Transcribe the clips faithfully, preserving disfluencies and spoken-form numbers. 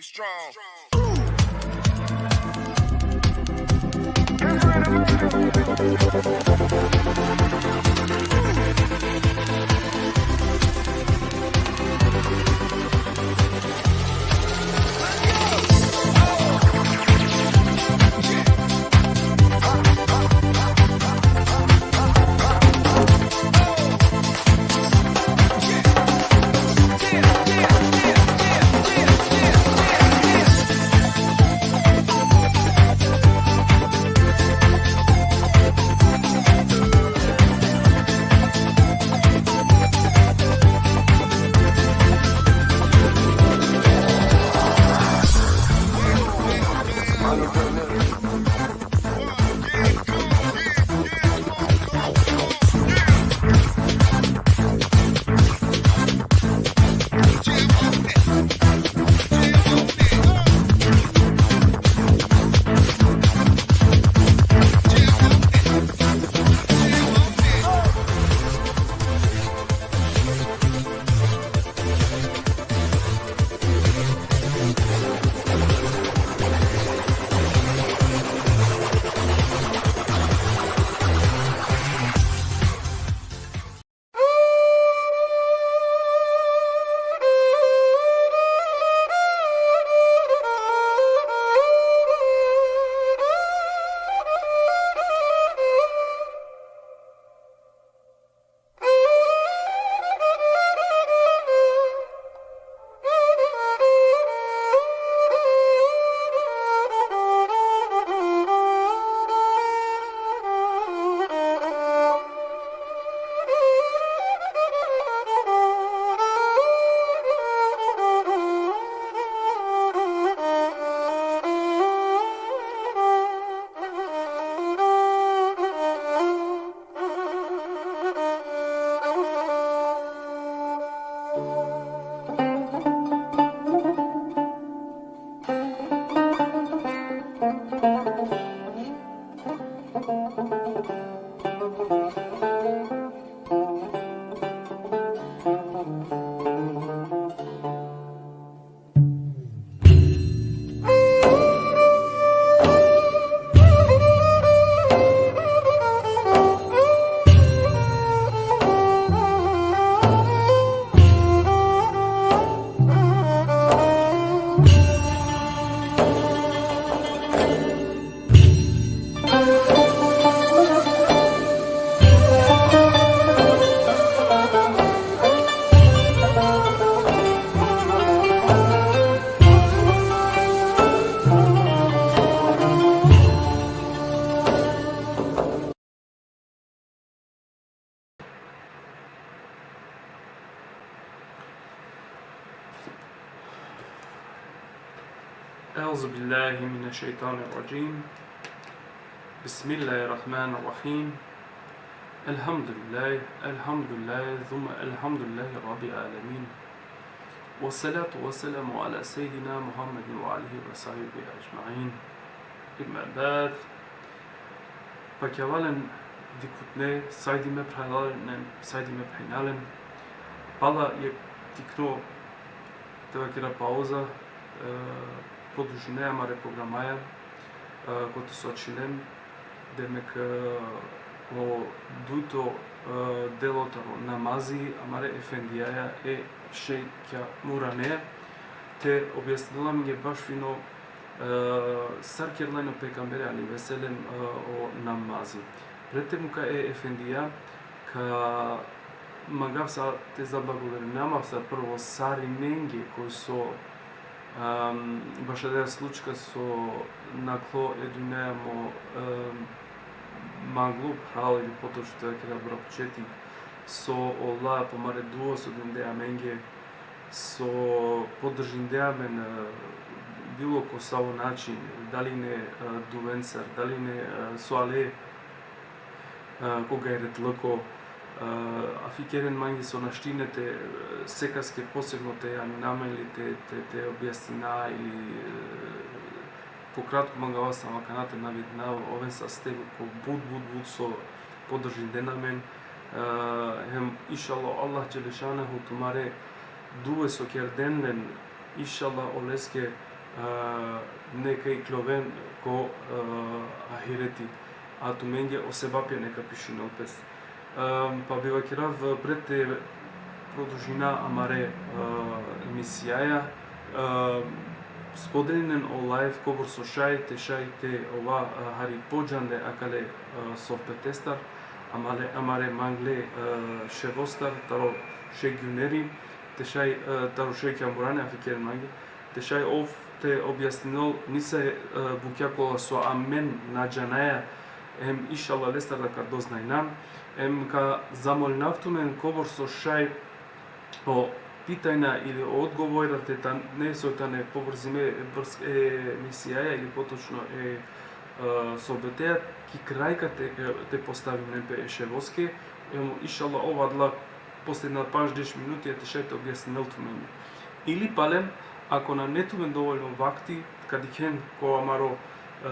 Strong. أعوذ بالله من الشيطان الرجيم. بسم الله الرحمن الرحيم. الحمد لله، الحمد لله، ثم الحمد لله رب العالمين. والصلاة والسلام على سيدنا محمد وعلى آله وصحبه أجمعين. أما بعد. Pakjavalen dikhutne, sajdime phralalen, sajdime phenjalen. Pala jekh tikno, te vakera, pauza, e, produžine amare programaja, e, kote so ačhilem, demek, e, o dujto, e, delo taro namazi amare efendijaja e šejkja Muraneja, te objasnela amenge baš fino, e, sar kerla o pejgamberi alejhi ve sellem, e, o namazi. Pred te muka e efendija, ka mangav sa te zablagodarinama sa prvo sarinenge koj so, em, bašo adija slučka so nakhlo e dunjaja mo, em, manglo phral ili potočno te vakera brapčeti, so ola po amare duo so dinde amenge, so podržinde amen, e, bilo ko savo način, dali ine, e, duvencar, dali ine, e, suale, e, ko gajretluko, e, a fikeren mange so našti ine te, e, sekaske posebno te janina amen ili te, te, te objasnina ili, e, pokratko mangava samo akana te navedina, oven saste ko but, but, but so podržinde amen, e, hem inšallah Allah dželle šanuhu tumare duve so kerden len, Inšallah, oleske, e, neka ikloven ko, e, ahireti, a tumenge o sebapja neka pišinel pes. E, pa bi vakerav, pred te produžina amare, e, emisijaja, e, spodelinen o live kobor so šaj, te šaj te ova, e, hari podžande akale, e, sohbetestar, amale, amare mangle, e, ševostar, taro Šeh Gjuneri, te šaj, e, taro Šeh Kjamurani, afi keren mange, te šaj ov te objasninel nisave, e, bukja kola so amen na džanaja, em inšallah lestar da ka doznajna, em ka zamolinav tumen kobor so šaj o pitajna ili o odgovora te tane so tane povrzime e brz-, e emisijaja ili potočno e, e, sohbeteja, ki kraj ka te, e, te postavinen pe e ševoske, em inšallah ov adala posledna pandž deš minuti, a te šaj te objasninel tumenge. Ili palem, ako nane tumen dovoljno vakti, ka dikhen ko amaro, e,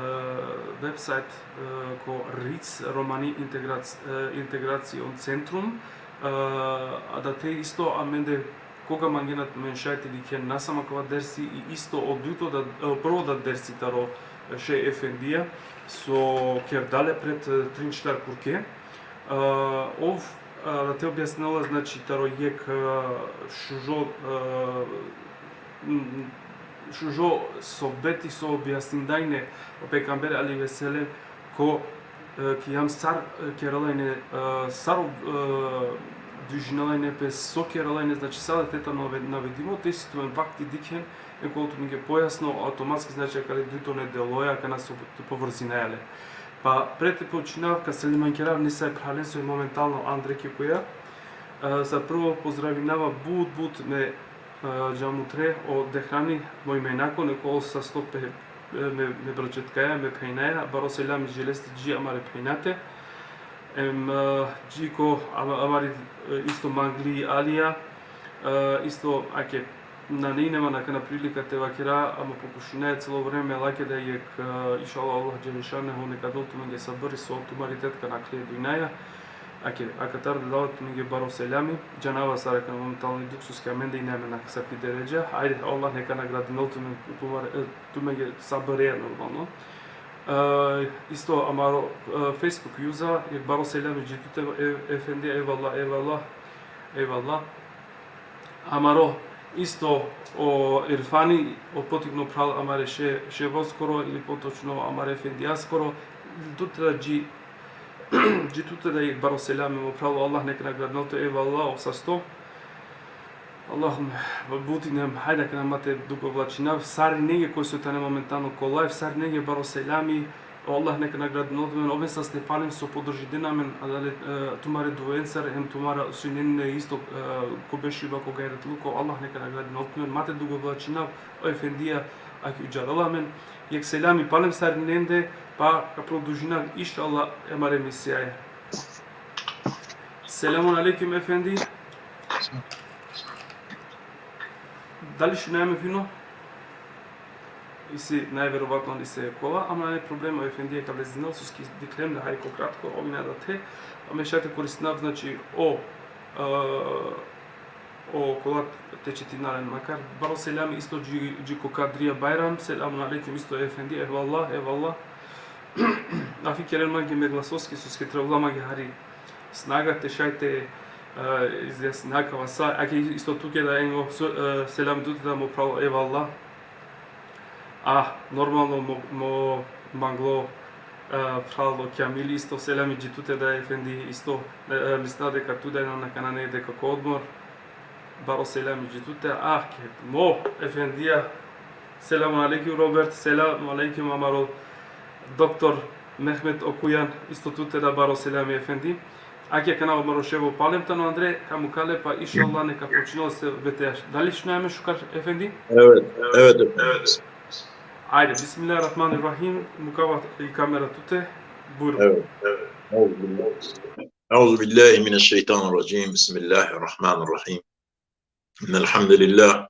website, e, ko RIC, Romani Integrac-, e, Integration Centrum, e, adate isto amende koga mangena tumen šaj te dikhen nasam akava dersi i isto o dujto da, e, prvo da dersi taro, e, Šeh Efendija, so kerdale pred, e, trin štar kurke. E, ov, e, da te objasnela, znači, taro jekh, e, šužo, e, m, šužo sohbeti so objasnindajne o pejgamber alejhi ve sellem, ko, e, kijam sar, e, kerelajne, e, sar, e, dužinelajne pe, so kerelajne, znači, sa da te tano nave-, navedimo, te si tumen vakti dikhen, e, kol tumenge pojasno, automatski, znači, akale dujto nedeloja, kana so te povrzinaja le. Pa pred te počinav, ka selimankerav nesave phralen so momentalno andre ki koja. E, za prvo pozdravinava but, but me, e, džamutre, o Dehrani, moj menako, neko sa sto pe-, e, me, me braćetkaja, me phenjaja, baro selami dži leste, dži amare phenjate. Em, e, dži ko ama-, amari, e, isto mangli Alija, e, isto ake nane man akana prilika te vakera, ama pokušinaja celo vreme, lake da jekh, e, inšallah, Allah dželle šanuhu neka del tumenge sabri so tumari tetka nakhle dujnaja. Ake, akatar da dava tumenge baro selami, džanava sar akana momentalno dukh so ki amende ine amen na asavki deredža. Ajde, Allah neka nagradinel tumen-, tumar-, e, tumenge sabreja normalno. E, isto amaro, e, Facebook user, jekh baro selami dži tute, e, efendi, ejvallah, ejvallah, ejvallah. Amaro isto o Irfani, o potikno phral amare še-, ševoskoro ili potočno amare efendijaskoro, tute da dži, dži tute da jekh baro selami mo phral, Allah neka nagradinel tut, ejvallah, o sasto. Allahumme, but ine, hajde akana ma te dugovlačinav, sarinenge koj so tane momentalno ko live, sarinenge baro selami, o Allah neka nagradinel tumen, oven saste palem so podržidena amen, adale, e, tumare duvencar, em tumara sinenine isto, e, ko bešiba, ko gajretluko, Allah neka nagradinel tumen, ma te dugovlačinav, o efendija, ake udžarela amen, jekh selami palem sarinende, pa ka produžinav, inšallah, amare emisijaja. Selamun alejkum, efendi. Dali šunaja me fino? Isi, najverovatno isi kola, ama nane problema, efendija ka vlezinel, soske dikhlem le hari ko kratko, ov ine adate, a me šaj te koristinav, znači, o, e, o kola te čitina len makar. Baro selami isto dži, dži ko Kadrija Bajram, selamun alejkum isto efendi, ejvallah, ejvallah. Afi keren mange me glasoske, soske trebela mange hari snaga te šaj te, e, izjasnina akava sa, ake isto tuke da engo, so, e, selam tute da mo phral, ejvallah. A, normalno mo, mo manglo, e, phral o Kjamili isto selami dži tute da efendi isto, e, e, mislina deka tu da ine akana, nane deka ko odmor. Baro selami dži tute, a, ke mo efendija. Selamun alejkum, Robert, selamun alejkum, amaro doktor Mehmet Okujan, isto tute da baro selami, efendi. Ake akana amaro ševo palem tano andre, ka mukha le, pa inšallah neka počinel sohbeteja. Dali šunaja me šukar, efendi? Evet, evet, evet. Ajde, bismillahirrahmanirrahim, mukava i kamera tute, bujrun. Evet, evet. أعوذ بالله، أعوذ بالله من الشيطان الرجيم. بسم الله الرحمن الرحيم. إن الحمد لله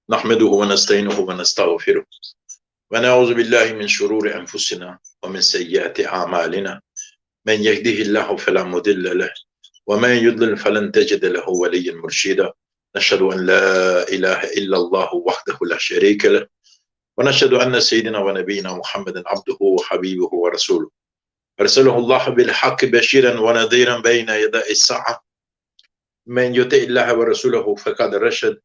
نحمده ونستعينه ونستغفره، ونعوذ بالله من شرور أنفسنا ومن سيئات أعمالنا. من يهده الله فلا مضل له، ومن يضلل فلن تجد له وليا مرشدا. نشهد أن لا إله إلا الله وحده لا شريك له، ونشهد أن سيدنا ونبينا محمدا عبده وحبيبه ورسوله، أرسله الله بالحق بشيرا ونذيرا بين يدي الساعة، من يطع الله ورسوله فقد رشد،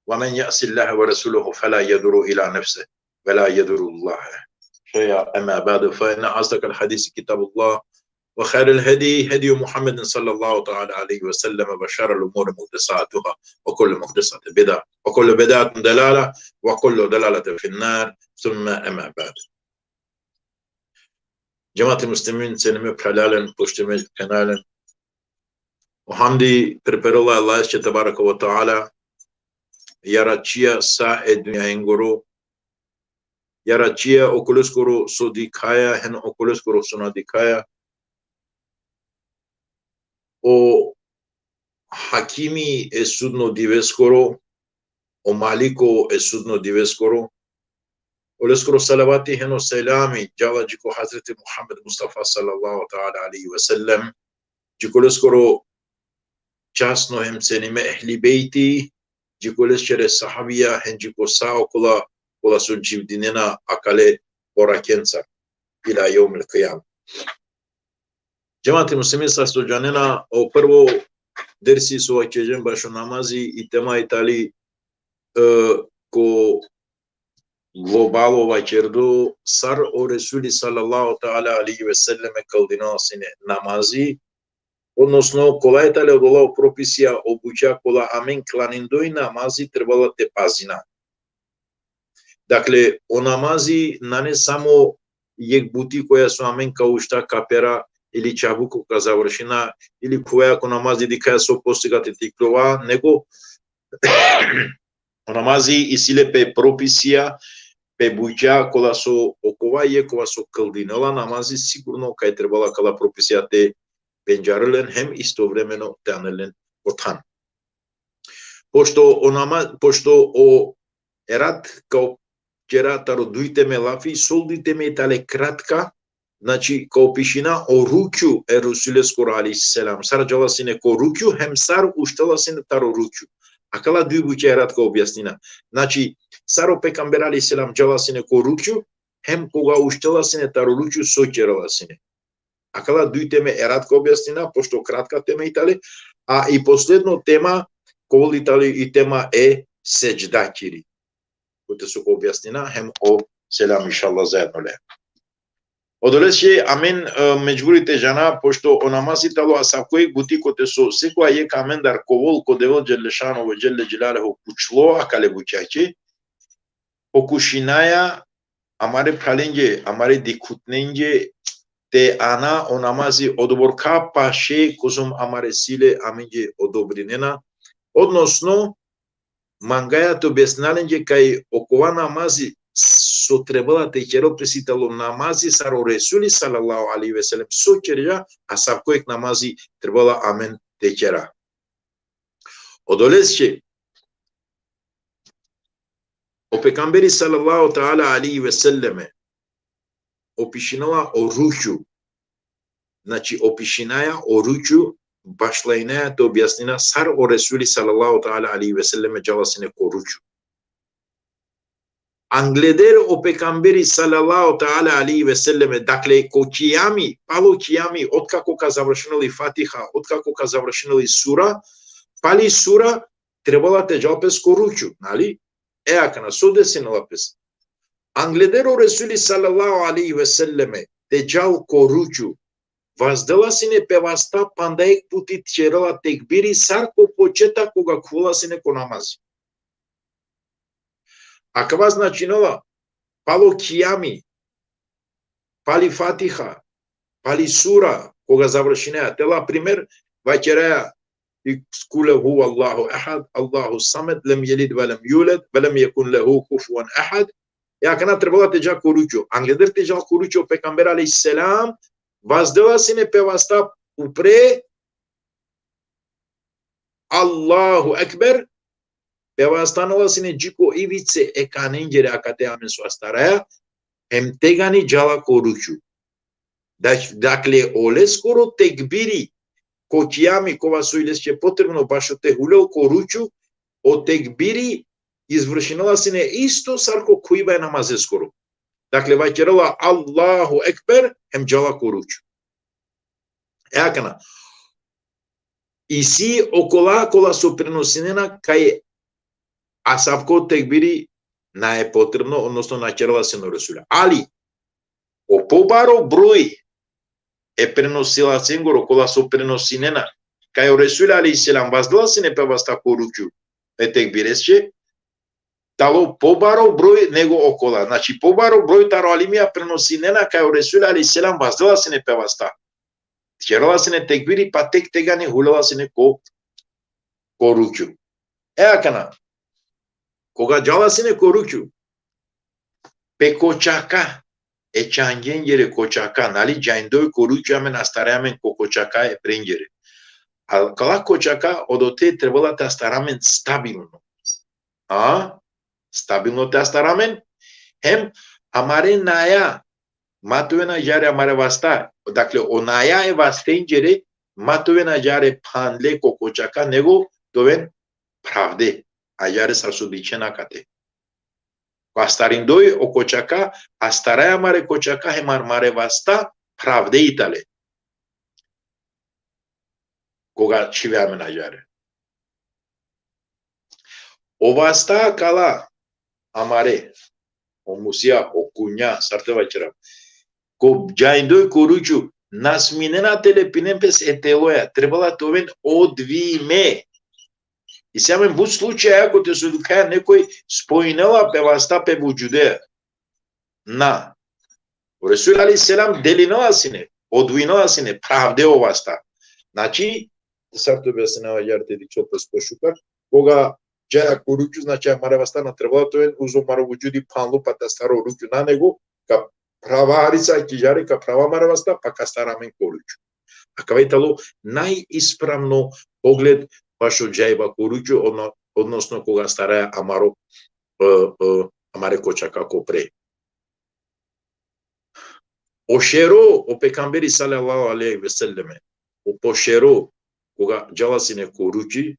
ومن يعص الله ورسوله فلا يضر إلا نفسه ولا يضر الله شيئا. أما بعد، فإن أصدق الحديث كتاب الله، وخير الهدي هدي محمد صلى الله تعالى عليه وسلم، وشر الأمور محدثاتها، وكل محدثة بدعة، وكل بدعة ضلالة، وكل ضلالة في النار. ثم أما بعد. Džemati muslimin, cenime phralalen, poštujime phenalen. O hamdi priperela Allahesće tebareke ve teala, jaračija sa e dunjaengoro, jaračija okoleskoro so dikhaja, hem okoleskoro so na dikhaja. O hakimi e sudno diveskoro, o maliko e sudno diveskoro, oleskoro salavati hem o selami džala dži ko Hazreti Muhammed Mustafa sallallahu ta'ala alejhi ve sellem, dži koleskoro časno hem cenime ehli bejti, dži koleskere sahabija hem dži ko sa okola, kola so dživdinena akale orakenca ila jevmil kijame. Džemati muslimin, sar so džanena, o prvo dersi so vaćerđem bašo namazi i tema i tali, e, ko globalo vaćerdo sar o Resuli sallallahu ta'ala alejhi ve selleme kaldinela sine namazi, odnosno kola i tale odola o propisija, o buća kola amen klanindoj namazi trebala te pazina. Dakle, o namazi nane samo jek buti koja so amen ka ušta, ka pera ili čabuko ka završina, ili koja ko namazi dikhaja so postigate te iklova, nego o namazi isi le pe propisija, pe buća kola so okova jekh kova so kldinela namazi sigurno kaj trebala kala propisija te pendžarel len hem istovremeno te anel len ko than. Pošto o nama-, pošto o erat ka ćera taro duj teme lafi, sol duj teme i tale kratka, znači, ka opišina o rukju e Resuleskoro alejhi selam, sar džala sine ko rukju, hem sar uštela sine taro rukju. Akala duj buća erat ka objasnina. Znači, sar o pejgamber alejhi selam džala sine ko rukju, hem koga uštela sine taro rukju, so ćerela sine. Akala duj teme erat ka objasnina, pošto kratka tema i tale, a i posledno tema, ka ovel i tale i tema e sedžda kiri. Kote so ka objasnina, hem o selam, inšallah, zaedno le. Odolese amen, e, medžburi te džana, pošto o namazi talo asavko jek buti kote so sekoja jek amendar ka ovel ko Devel dželle šanuhu ve dželle dželaluhu pučlo akale bućaće, pokušinaja amare phralenđe, amare dikhutnenđe te ana o namazi odobor ka paše kozom amare sile amenđe odobrinena, odnosno mangaja te objasnina lenđe kaj okova namazi so trebala te ćerel pe si talo namazi sar o Resuli sallallahu alejhi ve sellem so ćerđa, asavko jek namazi trebala amen te ćera. Odolese o pejgamberi sallallahu ta'ala alejhi ve selleme opišinela o rukju. Znači, opišinaja o rukju, bašlajnaja te objasnina sar o Resuli sallallahu ta'ala alejhi ve selleme džala sine ko rukju. Angleder o pejgamberi sallallahu ta'ala alejhi ve selleme, dakle, ko kijami, palo kijami, otkako ka završinel i Fatiha, otkako ka završinel i sura, pali sura trebala te džal pes ko rukju, nali? E akana, so desinela pes? Angleder o Resuli sallallahu alejhi ve selleme te džal ko rukju, vazdela sine pe vasta panda jek puti te ćerela tekbiri sar ko početak koga khuvela sine ko namazi. Akava značinela, palo kijami, pali Fatiha, pali sura, koga završinaja, te la primer, vaćeraja i kul huvallahu ehad, Allahu samed, lem jelid ve lem juled, ve lem jekun lehu kufuven ehad. E akana trebala te dža ko rukju. Angleder te dža ko rukju, o pejgamber alejhi selam vazdela sine pe vasta upre, Allahu ekber, pe vasta anela sine dži ko ivice e kanenđere akate amen so astaraja, hem tegani džala ko rukju. Da-, dakle, oleskoro tekbiri ko kijami, kova so i leske potrebno bašo te hulel ko rukju, o tekbiri izvršinela sine isto sar ko khuiba e namazeskoro. Dakle, vakerela Allahu Ekber, hem džala ko ruku. E akana, isi okola kola so prenosinena kaj asavko tekbiri nae potrebno, odnosno na kerela sine o Resul. Ali, o pobaro broj e prenosilasengoro, kola so prenosinena, kaj o Resul alejhi selam vazdela sine pe vasta ko ruku e tekbiresće, talo pobaro broj nego okola. Znači, pobaro broj taro alimija prenosinena kaj o Resul alejhi selam vazdela sine pe vasta. Kerela sine tekbiri, pa tek tegani hulela sine ko, ko ruku. E akana, koga džala sine ko ruku, pe kočaka, e čangengere kočaka, nali, džajndoj ko ruku amen astare amen ko kočaka e prengere. A kala kočaka odote trebela te astara amen stabilno. A? Stabilno te astara amen. Hem amare naja ma te oven ađare amare vasta. Dakle, o naja e vastengere ma te oven ađare phanle ko kočaka, nego te oven phravde. Ađare sar so dičhena kate. Ko astarindoj o kočaka, astaraja amare kočaka hem amare vasta phravde i tale. Koga čhive amen ađare. O vasta kala amare, o musija, o kunja, sar te vaćera, ko džajndoj ko ruku, na sminena te lepinen pes e teloja, trebela te oven odvime. Isi amen but slučaja kote so dikhaja nekoj spojinela pe vasta pe vudžude. Na. O Resul alejhi selam delinela sine, odvojinela sine, phravde o vasta. Znači, sar te objasninav ađar te dičhol pes pošukar, koga džaja ko ruku, znači, amare vasta na trebela te oven uzo amaro vudžudi phanlo pa te astara o ruku, na, nego ka phrava harica ki ađare, ka phrava amare vasta, pa ka astara amen ko ruku. Akava i talo najispravno pogled bašo džajba ko ruku, odno-, odnosno koga astaraja amaro, e, e, amare kočaka ko pre. O šero, o pejgamberi sallallahu alejhi ve selleme, o po šero, koga džala sine ko ruku,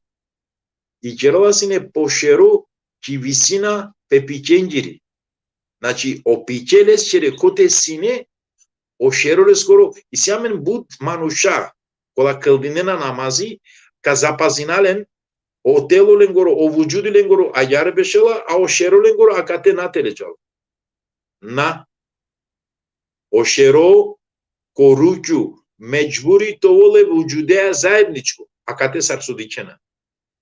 i kerela sine po šero ki visina pe pićengiri. Znači, o piće lesčere kote sine, o šero leskoro, isi amen but manuša, kola klanjinena namazi, ka zapazina len, o telo lengoro, o vudžudi lengoro ađare bešela, a o šero lengoro akate natele džala. Na. O šero ko ruku, medžburi te ovel e vudžudea zajedničko, akate sar so dičhena.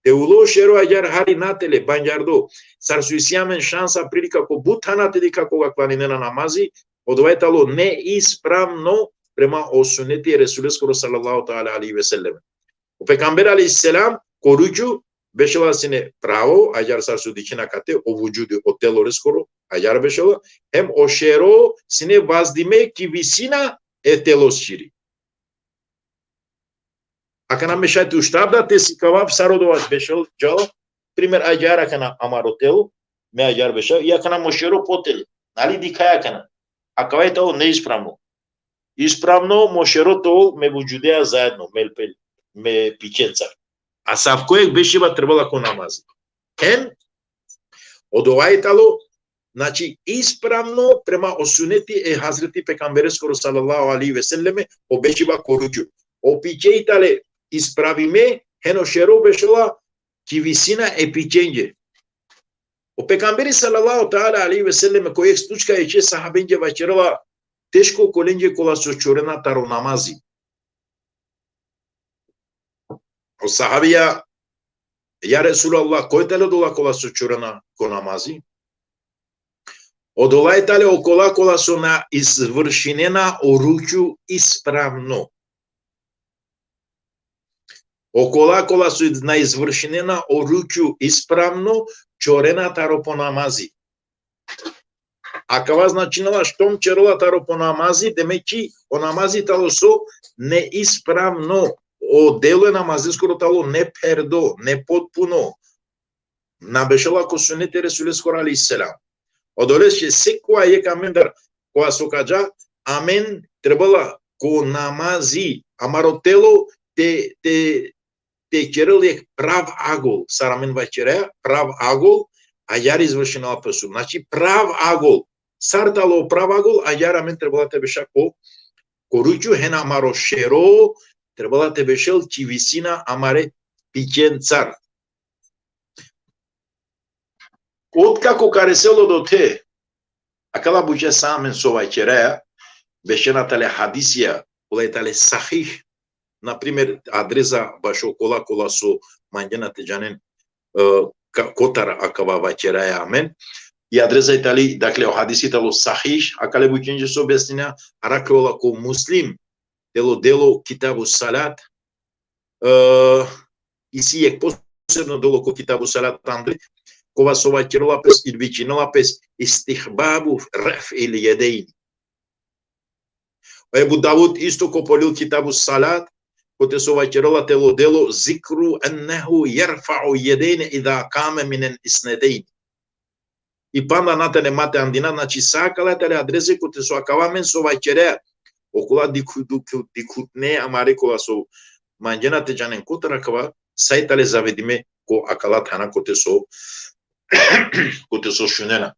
Te ulo šero ađar hari natele, banjardo, sar so isi amen šansa, prilika ko but thana te dikha koga klanjinena namazi, odova i talo neispravno prema o suneti e Resuleskoro sallallahu teala alejhi ve sellem. O pejgamber alejhi selam ko ruku bešela sine pravo, ađar sar so dičhena kate, o vudžudi, o telo leskoro ađar bešela, hem o šero sine vazdime ki visina e telosčiri. Akana me šaj te uštav da te sikavav sar odova bešel džala, primer, ađar akana amaro telo, me ađar bešav, i akana mo šero po tele. Nali, dikhaja akana. Akava i talo neispravno. Ispravno mo šero te ol me vudžudea zajedno, me, me pićenca. Asavko jekh bešiba trebela ko namazi. Hem, odova i talo, znači, ispravno prema o suneti e Hazreti Pejgambereskoro sallallahu alejhi ve selleme, o bešiba ko ruku. O piće i tale ispravime, hem o šero bešela ki visina e pićenge. O pejgamberi sallallahu teala alejhi ve selleme ko jekh slučka e sahabenge vaćerela, teško okolenđe kola so čorena taro namazi. O sahabija, ja Resulallah, koj tale odola kola so čorena ko namazi? Odola i tale okola kola so na izvršinena o ruku ispravno. Okola kola so na izvršinena o ruku ispravno, čorena taro po namazi. Akava značinela, štom čorela taro po namazi, demek ki o namazi talo so neispravno, o delo e namazeskoro talo nepherdo, nepotpuno. Na bešela ko suneti e Resuleskoro alejhi selam. Odolese sekova jekh amendar, kova so ka dža, amen trebela ko namazi, amaro telo te, te, te ćerel jekh prav agol, sar amen vaćeraja, prav agol, agjaar izvršinela pe sud. Znači, prav agol. Sar tano prav agol, agjaar amen trebela te beša ko, ko ruku, hem amaro šero trebela te bešel ki visina amare pićencar. Otkako ka resel odote, akala buća sa amen so vaćeraja, bešena tale hadisija, kola i tale sahih, na primer, adresa bašo kola, kola so mangena te džanen, e, ka-, kotar akava vaćeraja amen. I adresa i tali, dakle, o hadisi tano sahih, akale bućenđe so objasnina, arakhle ola ko Muslim, telo delo Kitabu Salat, e, isi jekh posebno delo ko Kitabu Salat andre, kova so vaćerela pes ili vičinela pes istihbabu raf'il jedejni. O Ebu Davud isto ko polil Kitabu Salat, kote so vaćerela telo delo zikru ennehu jerfa'u jedejni idha kame minen isnedejni. I panda na tane ma te andina, znači sa akala tale adrese kote so akava amen so vaćerea, okola dikhu-, dikhu-, dikhutne amare kola so mangena te džanen kotar akava, sa i tale zavedime ko akala thana kote so, kote so šunena.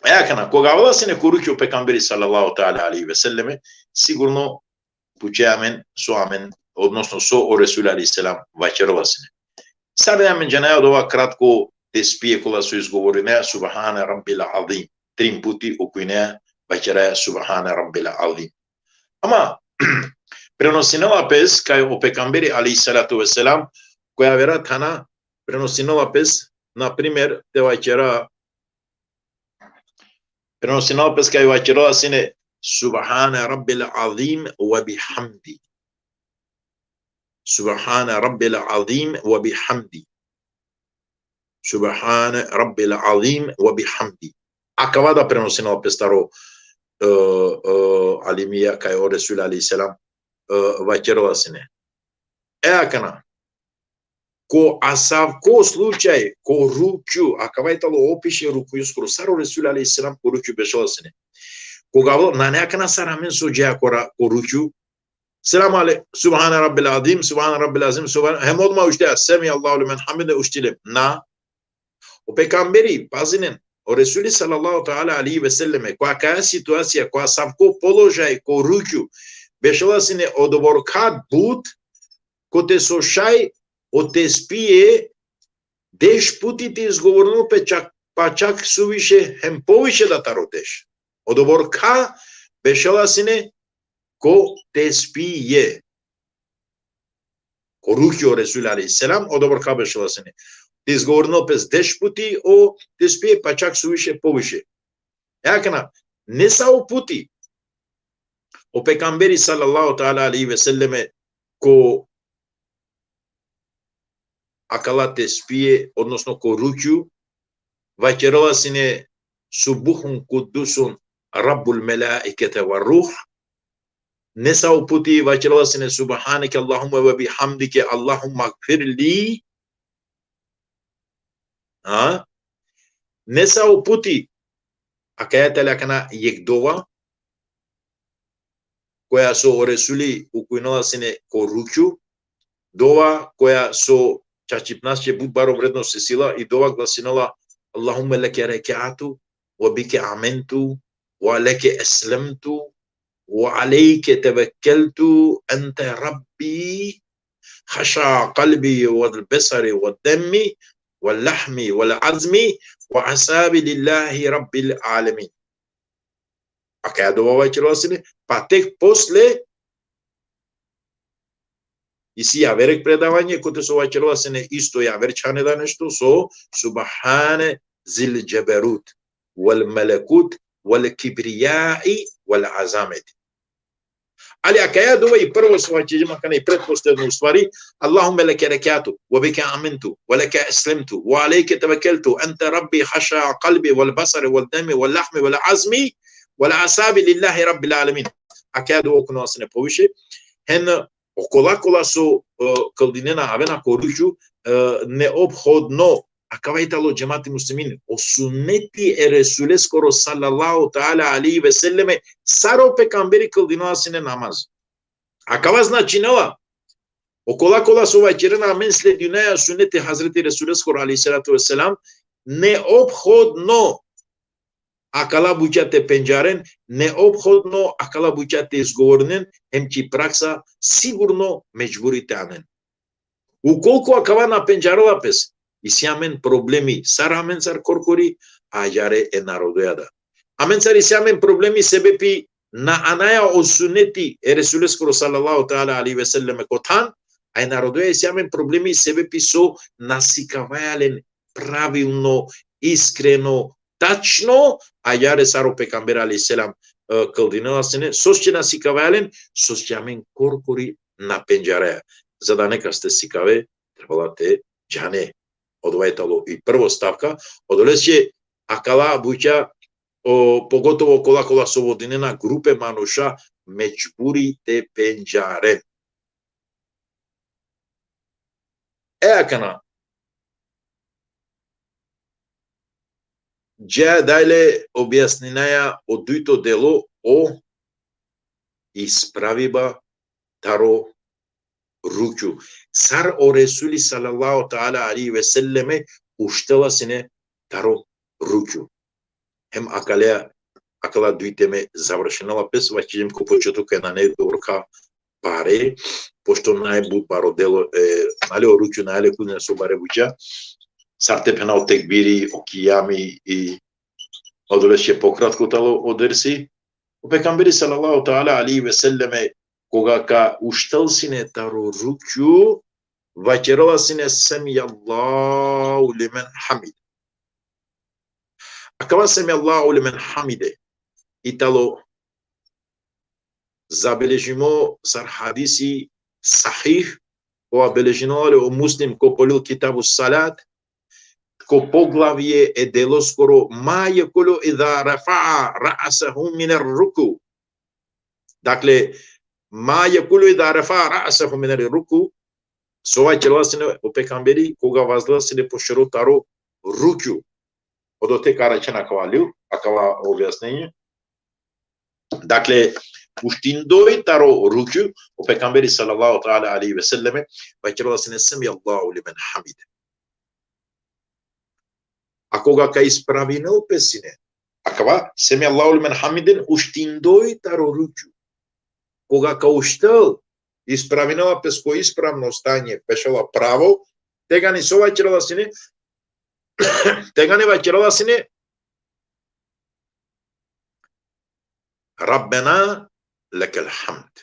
E akana, koga avela sine ko ruku o pejgamberi sallallahu teala alejhi ve selleme, sigurno pučea amen so amen, odnosno so o Resul alejhi selam vaćerela sine. Sar amen džanaja odova kratko tesbije kola so izgovorinea, Subhane Rabbil Azim. Trin puti okujnea, vaćeraja Subhane Rabbil Azim. Ama, prenosinela pes kaj o pejgamberi alejhi salatu ve selam, koja avera thana, prenosinela pes, na primer, te vaćera, prenosinela pes kaj vaćerela sine, Subhane Rabbil Azim ve bihamdi. Subhane Rabbil Azim ve bihamdi. Subhane Rabbil Azim ve bihamdi. Akava da prenosinela pes taro, e, e, alimija kaj o Resul alejhi selam, e, vaćerela sine. E akana, ko asavko slučaj, ko ruku, akava i talo opiše rukuskoro, sar o Resul alejhi selam ko ruku bešela sine. Koga avela, nane akana sar amen so džaja ko ra-, ko ruku, Selam ale-, Subhane Rabbil Azim, Subhane Rabbil Azim, Subhane, hem odma ušti, Semi Allahu limen hamide, ušti le. Na. O pejgamberi, pazinen, o Resuli sallallahu teala alejhi ve selleme, ko akaja situacija, ko asavko položaj, ko ruku, bešela sine odobor khat but, kote so šaj o tesbije deš puti te izgovorinel pe čak, pa čak suviše hem poviše da taro deš. Odobor kha bešela sine ko tesbije. Ko ruku o Resul alejhi selam, odobor kha bešela sine. Te izgovorinel pes deš puti o tesbije, pa čak suviše poviše. E akana, nesavo puti o pejgamberi sallallahu teala alejhi ve selleme ko akala tesbije, odnosno ko ruku, vaćerela sine Subuhun kuddusun Rabbul melaikete ve ruh. Nesavo puti vaćerela sine Subhaneke Allahumme ve bihamdike Allahumma gfirli. A? Nesavo puti, akaja tale akana jekh dova, koja so o Resuli ukujnela sine ko ruku, dova koja so čačipnasće but baro vrednost isi la, i dova glasinela: Allahumme leke rekatu, ve bike amentu, ve leke eslemtu, ve alejke tevekkeltu, ente Rabbi, haša kalbi ve besari ve demmi ve lahmi ve azmi ve asabi lillahi Rabbil alemin. Akaja dova vaćerela sine, pa tek posle isi javer jekh predavanje, kote so vaćerela sine isto javer čhane da nešto, so, Subhane zil džeberut, vel melekut, vel kibrijai, vel azamet. Ali akaja dova i prvo so vaćerđem akana i pretposledno, u stvari, Allahumme leke rekatu, ve bike amentu, ve leke eslemtu, ve alejke tevekkeltu, ente Rabbi haša kalbi, vel basari, vel demi, vel lahmi, vel azmi, vel asabi lillahi Rabbil alemin. Akaja dova okujnela sine poviše, hem okola kola so, e, kldinena, avena ko ruku, e, neophodno, akava i talo džemati muslimin, o sunneti e Resuleskoro sallallahu teala alejhi ve selleme, sar o pejgamberi kldinela sine namaz. Akava značinela, Okola kola so vaćerena amen sledinaja suneti Hazreti Resuleskoro alejhi salatu ve selam, neophodno akala buća te pendžaren, neophodno akala buća te izgovorinen, hem ki praksa sigurno mečburi te anen. Ukoliko akava na pendžarela pes, isi amen problemi, sar amencar korkori, ađare e narodoja da. Amencar isi amen problemi sebepi na anaja o suneti e Resuleskoro sallallahu teala alejhi ve selleme ko than, a e narodoja isi amen problemi sebepi so na sikavaja len pravilno, iskreno, tačno, ađare sar o pejgamber alejhi selam, e, kldinela sine, soske na sikavaja len, soske amen korkori na pendžaraja. Za da nekas te sikave, trebela te džane. Odova i talo i prvo stavka, odoleske akala buća, o, pogotovo kola kola so vodinena grupe manuša, mečburi te pendžaren. E akana. Dža dalje objasninaja o dujto delo, o ispraviba taro rukju. Sar o Resuli sallallahu teala alejhi ve selleme uštela sine taro rukju. Hem akale, akala duj teme završinela pes, vaćerđem ko početok kaj nane doborka pare, pošto nane but baro delo, e, nane le o rukju, nane le kudne so bare buća, sar te phena o tekbiri, o kijami i odoleske pokratko talo o dersi. O pejgamberi sallallahu teala alejhi ve selleme, koga ka uštel sine taro rukju, vaćerela sine: "Semijallahu limen hamid." Akava "Semijallahu limen hamide" i talo zabeležimo sar hadisi sahih, kova beležinela le o Muslim ko polil Kitabu Salat, ko poglavje e deloskoro: "Ma jekulu idha rafa'a ra'sahu min ruku." Dakle, "Ma jekulu idha rafa'a ra'sahu min ruku", so vaćerela sine o pejgamberi, koga vazdela sine po šero taro rukju. Odote ka araćhen akava lil, akava objasnenje. Dakle, uštindoj taro rukju, o pejgamberi sallallahu teala alejhi ve selleme, vaćerela sine: "Semijallahu limen hamide." A koga ka ispravinel pe sine, akava, "Semijallahu limen hamiden", uštindoj taro rukju. Koga ka uštel, ispravinela pes ko ispravno stanje, bešela pravo, tegani so vaćerela sine, tegani vaćerela sine: "Rabbena lekel hamd."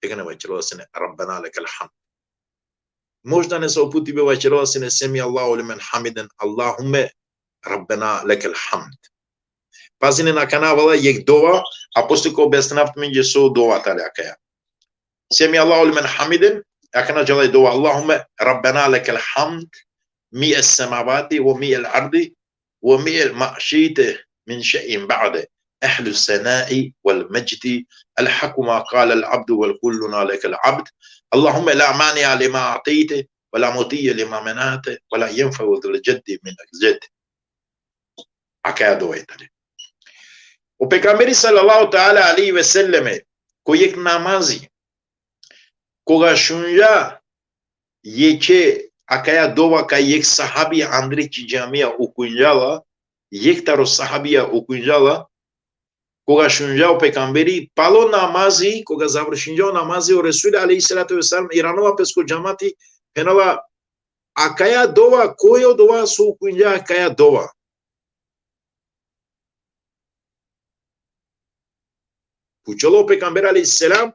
Tegani vaćerela sine: "Rabbena lekel hamd." Možda nesavo puti bi vaćerela sine: "Semijallahu limen hamiden, Allahumme Rabbena lekel hamd." Pazinen, akana avela jekh dova, a posle ka objasninav tumenđe so dova tali akaja. "Semijallahu limen hamiden", akana džala i dova: "Allahumme Rabbena lekel hamd, mi'es semavati ve mi'el ardi, ve mi'el ma ši'te min šej'in ba'de. Ehlus sena'i vel mecdi, el haku ma kalel abdu ve kulluna lekel abd. Allahumme la mani'a lima a'tejte, ve la mu'tiye lima mena'te, ve la jenfe'u zel ceddi minel cedd." Akaja dova i tali. O pejgamberi sallallahu teala alejhi ve selleme, ko jekh namazi, koga šunđa jekhe akaja dova kaj jekh sahabi andre ki džamija ukunđa la, jekh taro sahabija ukunđa la, koga šunđa o pejgamberi, palo namazi, koga završinđa o namazi, o Resul alejhi salatu ve selam iranela pes ko džamati, phenela: "Akaja dova, koj odova so ukunđa akaja dova?" Pučela o pejgamber alejhi selam,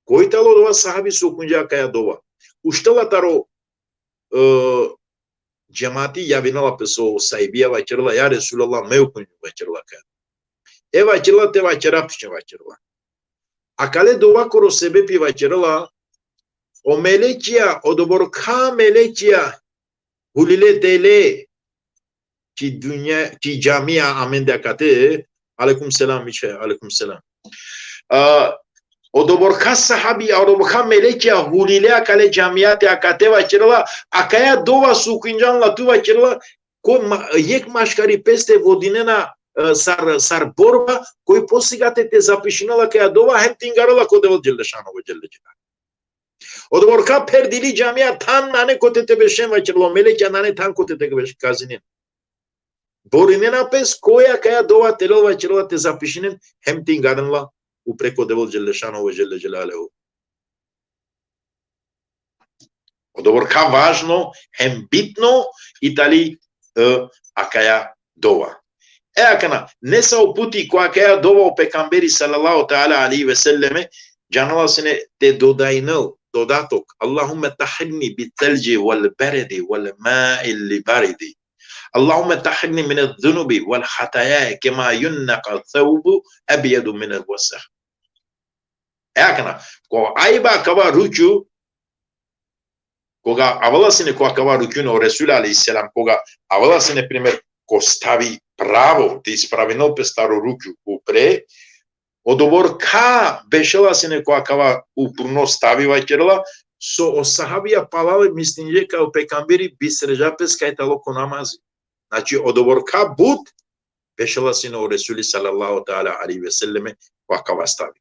koj talo odova sahabi so ukunđa akaja dova. Uštela taro, e, džemati, javinela pes o sahibija, vaćerela: "Ja Resulallah, me ukunđum", vaćerela, "akaja." "E", vaćerela, "te vaćera piće", vaćerela. Akale dovakoro sebepi, vaćerela, o melekija, odoborka melekija hulile tele ki dunja, ki džamija amende akate. Alejkum selam, miće, alejkum selam. A, odoborka sahabi, odoborka melekija hulile akale džamijate akate, vaćerela, akaja dova so ukunđan la tu, vaćerela, ko ma-, jekh maškari peste vodinena, e, sar, sar borba, koj posigate te zapišinela akaja dova, hem te ingarela ko Devel dželle šanuhu ve dželle dželaluhu. Odobor ka perdili džamija, than nane kote te bešen, vaćerela, melekja nane than kote te beš-, kazinen. Borinena pes, koj akaja dova te lel, vaćerela, te zapišinen, hem te ingaren la upre ko Devel dželle šanuhu ve dželle dželaluhu. Odobor ka važno, hem bitno, i tali, e, akaja dova. E akana, nesavo puti ko akaja dova o pejgamberi sallallahu teala alejhi ve selleme, džanela sine te dodajnel dodatok: Allahumme tahhirni bi thelji vel beredi vel ma'il baridi. Allahumme tahhirni min zunubi vel hataja kema yunqa thevbu ebjedu min vesah. E akana, ko ajba akava ruku, koga avela sine ko akava rukun o Resul alejhi selam, koga avela sine primer ko stavi pravo, te ispravinel pes taro ruku upre, odobor ka bešela sine ko akava upruno stavi, vaćerela, so o sahabija palal mislinđe kaj o pejgamberi bisređa pes kaj tano ko namazi. Znači, odobor ka but bešela sine o Resuli sallallahu teala alejhi ve selleme ko akava stavi.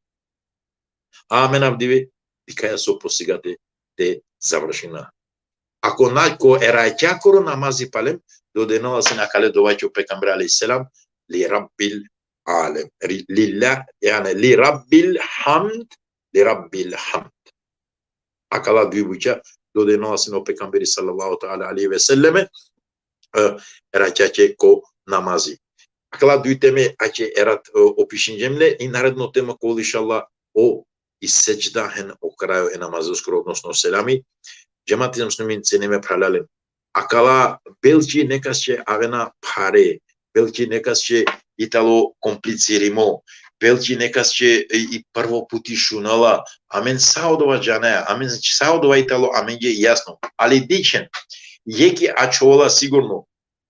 Amen avdive, dikhaja so posigate te završina. Ako na, ko erakjakoro namazi palem, dodenela sine akale dova ko pejgamberi alejhi selam: Li Rabbil alem. Ri-, lillah, jani li Rabbil hamd, li Rabbil hamd. Akala duj buća dodenela sine o pejgamberi sallallahu teala alejhi ve selleme, e, erakjake ko namazi. Akala duj teme aće erat, e, opišinđem le, i naredno tema ka ovel inšallah o i sedžda hen o krajo e namazeskoro, odnosno o selami. Džemati muslimin, cenime phralalen, akala belki nekas će avena phare, belki nekas će i tano komplicirimo, belki nekas će i, i prvo puti šunela, amen sa odova džanaja, amen sa odova i tano amenđe jasno. Ali dikhen, jekh ačhola sigurno,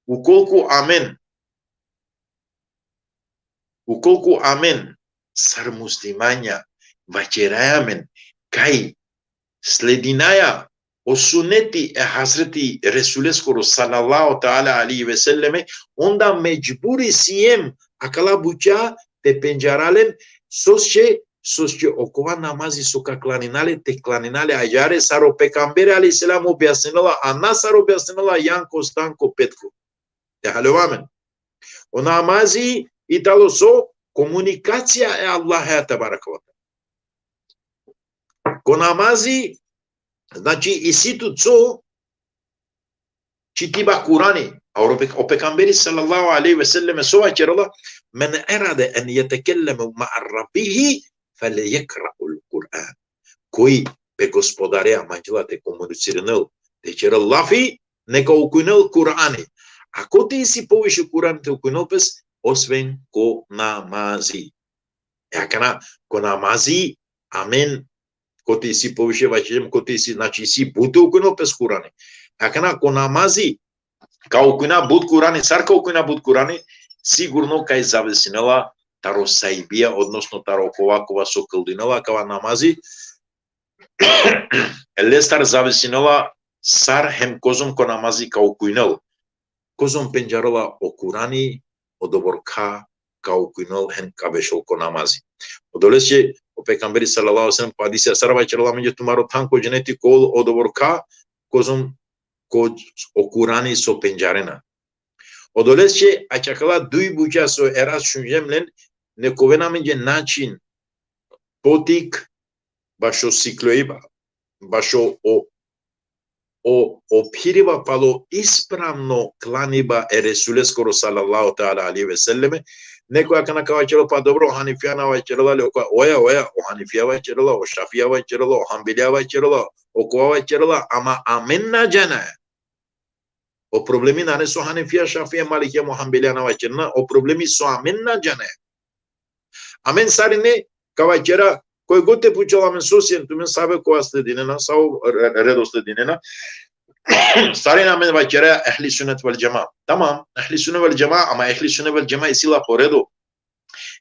ukolku amen, ukolku amen sar muslimanja vaćeraja amen kaj sledinaja o suneti e Hazreti Resuleskoro sallallahu teala alejhi ve selleme, onda medžburi siem akala buća te pendžara len, sosće, sosće okova namazi so ka klanina le, te klanina le ađahar sar o pejgamberi alejhi selam objasninela, a na sar objasninela Janko, Stanko, Petko. Te haljova amen. O namazi i tano so? Komunikacija e Allaheja tebareke ve teala. Ko namazi, znači, isi tut so čitiba Kurani, a o pe-, o pejgamberi sallallahu alejhi ve selleme so vaćerela: Men erade en jetekelleme ma'a rabbihi, fel jekra'ul Kur'an. Koj pe Gospodareja manđela te komunicirinel, te ćerel lafi, neka okujnel Kurani. A kote isi poviše Kurani te okujnel pes, osven ko namazi. E akana, ko namazi, amen, kote isi poviše vaćerđem, kote isi, znači, isi but te okujnel pes Kurani. E akana, ko namazi, ka okujna but Kurani, sar ka okujna but Kurani, sigurno kaj zavisinela taro sahibija, odnosno taro kova, kova so kldinela kava namazi, lestar zavisinela sar hem kozom ko namazi ka okujnel. Kozom pendžarela o Kurani, odobor ka, ka okujnel hem ka bešel ko namazi. Odolesće o pejgamberi sallallahu alejhi ve sellem ko hadisi sar vaćerela amenđe: Tumaro than ko dženeti ka ovel odobor ka, kozom ko, o Kurani so pendžarena. Odolesće akala duj buća so erat šunđem len, neka oven amenđe način, potik, bašo sikloiba, bašo o, o, o phiriba palo ispravno klaniba e Resuleskoro sallallahu teala alejhi ve selleme. Nekoj akana ka vaćerel: Pa dobro, o Hanifija na vaćerela le? Oja, oja, o Hanifija vaćerela, o Šafija vaćerela, o Hanbelija vaćerela, okova vaćerela, ama amen na džanaja. O problemi nane so Hanefija, Šafija, Malikija, Hanbelija na vaćerena, o problemi so amen na džanaja. Amen sarine ka vaćera, koj god te pučela amen so sien tumen, save kova sledinena, savo re-, redo sledinena, sarine amen vaćera ehli sunnet vel džema. Tamam, ehli sunnet vel džema, ama ehli sunnet vel džema isi la po redo.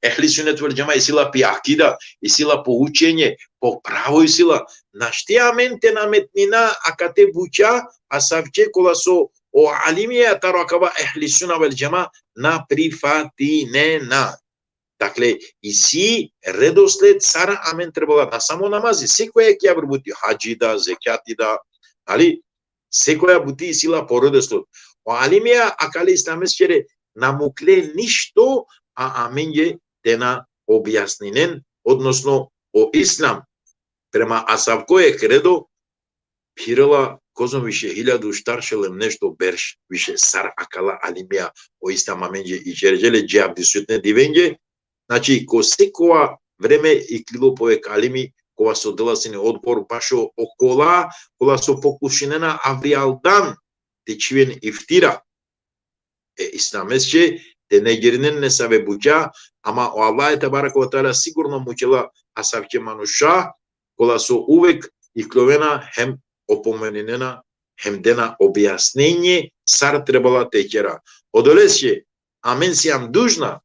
Ehli sunnet vel džema isi la pi akida, isi la po učenje, po pravo isi la. Našti amen te nametnina akate buća, asavče kola so o alimija taro akava ehli sunna vel džema na prifatinena. Dakle, isi redosled sar amen trebala, na samo namazi, sekoja jekh javor buti, hadži da, zekjati da, ali sekoja buti isi la po redosled. O alimija akale islameskere na mukle ništo, a amenge te na objasninen, odnosno o islam prema asavko jekh redo, phirela kozom više, hiljadu štar šel em nešto berš više sar akala alimija o islam amenđe ićerđe le dži avdisutne divenge. Znači, ko sekova vreme iklilo po jekh alimi, kova so dela sine odgovor bašo okola kola so pokušinena avrijaldan te čhiven iftira. E, islamesće te negirinen nesave buća, ama o Allah tebareke ve teala sigurno mućela asavke manuša, kola so uvek iklovena hem opomeninena, hem dena objasnenje sar trebala te ćera. Odolesće amen sijam dužna,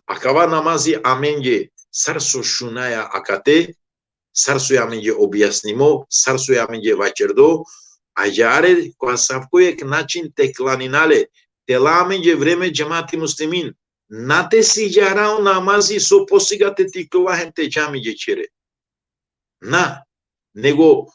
akava namazi amenge sar so šunaja akate, sar so amenge objasnimo, sar so amenge vaćerdo, ađare ko asavko jekh način te klanina le, te la amenge vreme, džemati muslimin, na te siđara o namazi so posigate te iklova hem te dža amenđe ćhere. Na, nego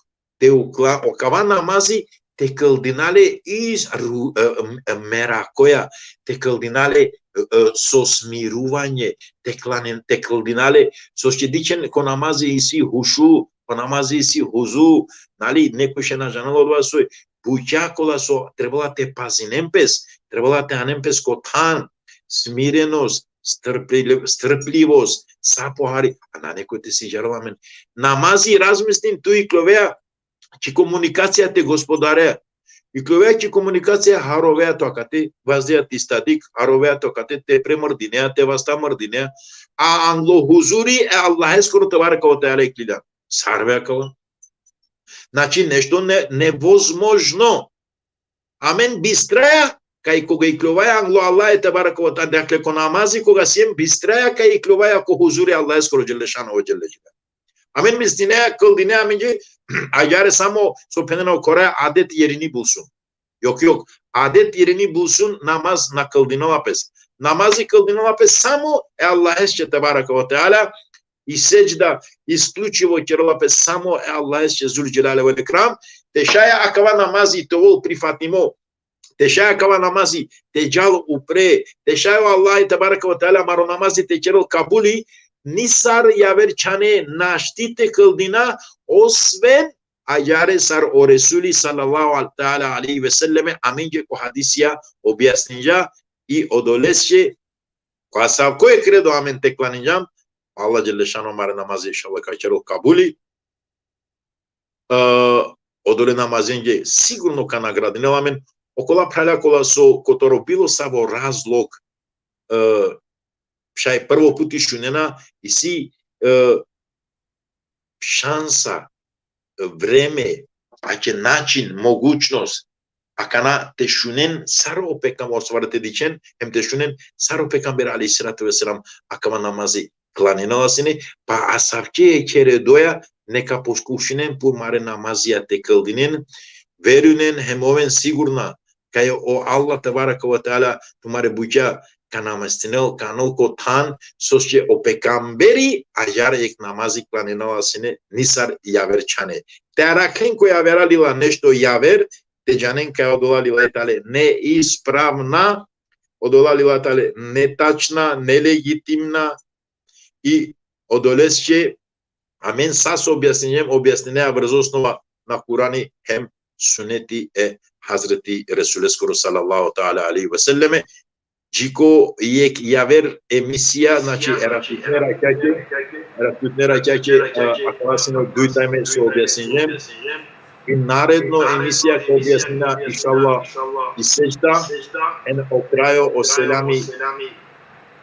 te ukla-, okava namazi te kldina le iz ru-, e, e, merakoja, te kldina le, e, e, so smiruvanje, te klanin-, te kldina le, so će dićen ko namazi isi hušu, ko namazi isi huzu, nali, neko še na džanela odova soj, buća kola so trebala te pazinen pes, trebala te anen pes ko than, smirenost, strpljiv-, strpljivost, sa pohari, a na neko te siđarela amen. Namazi, razmislin, tu iklovea ki komunikacija te Gospodarea. Iklovea ki komunikacija, harovea tu akate, vazdea ti stadik, harovea tu akate, te premrdinea, te vastamrdinea, a anglo huzuri e Allaheskoro tebareke ve teala ikliljan. Sar be akava? Znači, nešto ne-, nevozmožno. Amen bistraja kaj koga iklovaja anglo Allah tebareke ve teala, dakle, ko namazi koga siem, bistraja kaj iklovaja ko huzuri Allaheskoro dželle šanuhu ve dželle dželaluhu. Amen mislinea, kldinea amenge, ađare samo so phenena o Korea, adet jerini bulsun. Jok, jok, adet jerini bulsun namaz na kldinela pes. Namazi kldinela pes samo e Allahesće tebareke ve teala, i seđda isključivo ćerela pes samo e Allahesće zul dželali vel ikram, te šaj akava namazi te ovol prifatimo, te šaj akava namazi te džal upre, te šaj o Allah tebareke ve teala amaro namazi te ćerel kabuli, nisar javer čhane našti te kldina, osven ađare sar o Resuli sallallahu al-, teala alejhi ve selleme amenge ko hadisija objasninđa, i odolesće ko asavko jekh redo amen te klaninđam, Allah dželle šanuhu amare namazi inšallah ka ćerel kabuli. E, odole namazenge sigurno ka nagradinel amen. Okola phralja kola so kotaro bilo savo razlog, e, šaj prvo puti šunena, isi, e, šansa, vreme, ake način, mogućnost, akana te šunen sar o pejgamberi, ustvari te dičhen, hem te šunen sar o pejgamberi alejhi salatu ve selam akava namazi klaninela sine, pa asavke jekhe redoja neka pokušinen tumare namazija te kldinen, verujnen hem oven sigurna kaj o Allah tebareke ve teala tumare buća ka namestinel, ka anel ko than, sosće o pejgamberi ađar jekh namazi klaninela sine, nisar javer čhane. Te arakhen ko javera lila nešto javer, te džanen kaj odola lila tale neispravna, odola lila tale netačna, nelegitimna, i odolesće amen sa so objasninđem, objasninea brzo osnova na Kurani hem suneti e Hazreti Resuleskoro sallallahu teala alejhi ve selleme. Dži ko jekh javer emisija, znači, erakutne rakjake, erakutne rakjake, a, akava sine o dujto me so objasninđem. I naredno emisija ka objasnina, inšallah, i seđda, hem o krajo o selami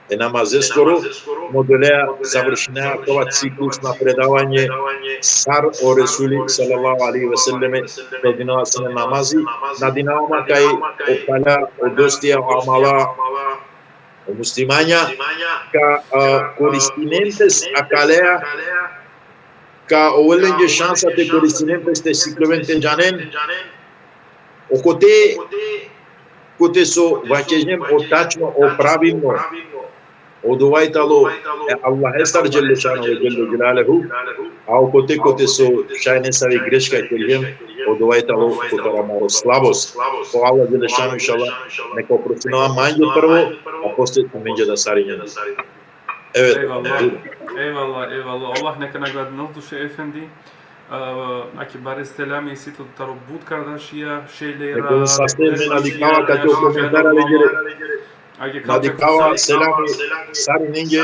e namazeskoro, hem odolea završinea akava ciklus na predavanje sar o Resuli sallallahu alejhi ve selleme kldinela sine namazi. Nadinava ma kaj o phralja, o dostija, o amala, o muslimanja, ka, a, koristinen pes akalea, ka ovel lenge šansa te koristinen pes te sikloven te džanen, okote, kote so vaćerđem o tačno, o pravilno, Odova i tano e Allahestar dželle šanuhu ve dželle dželaluhu, a okote kote so šaj nesavi greška kergjem, odova i tano kotar amaro slabost. O Allah dželle šanuhu, inšallah, neka oprostinel mange prvo, a posle tumenđe da sarinenge. Evet. Eyvallah. Eyvallah, eyvallah. Allah neka nagradinel tu, Šeh Efendi. E, ake bare selami isi tut taro but kardašija, šejlera. Neka saste me nadikava kate o komentara lengere. Ake nadikava selami sarinenge.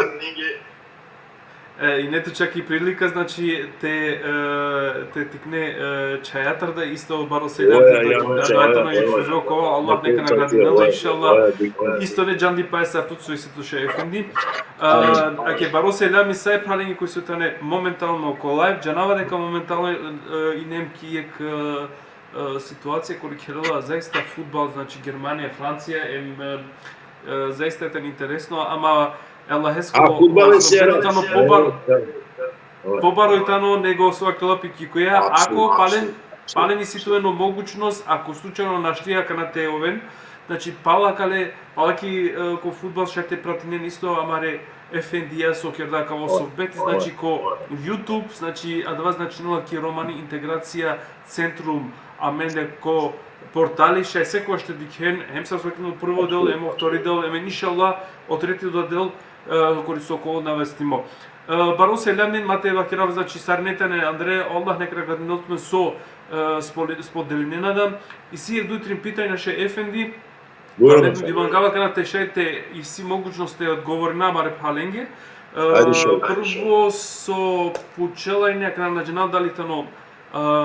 E, ine tu čak i prilika, znači, te, e, te tikne, e, čhajatar da isto baro selami. Oja, ja, ja, ja, ja. Allah neka nagradinel, inšallah. Isto ne džandipaja sar tut so isi tu, Šeh Efendi. A, ake baro selami sa e phralenge koj so tane momentalno ko live, džanava deka momentalno, e, inem ki jekh, e, e, situacija kuri kerela zaista fudbal, znači Germanija, Francija, em, e, e, zaista tano interesno, ama e Allaheskoro, a, fudbal e sohbeti tano pobar-, pobaro i tano nego so akala pikikoja, ako palen, palen isi tut o mogućnost, ako slučajno našti akana te oven, znači, pala kale, pala ki, e, ko fudbal šaj te pratinen isto amare efendija so kerda akava sohbeti, znači, ko YouTube, znači, adava značinela ki Romani Integracija Centrum, amende ko portali, šaj sekogaš te dikhen, hem sar so vakergjem, prvo del, hem o vtori del, hem inšallah o treti del, e, kuri so ka ovel navestimo. E, baro selami, ma te vakerav, znači, sarine tane andre, Allah neka nagradinel tumen so, e, spol-, spodelinena da. Isi jekh duj trin pitanja, Šeh Efendi. Bujrun. Divan gava kana te šaj te isi mogućnost te odgovorina amare phralenge. E, prvo so pučela ine, akana na džanav dali tano, e,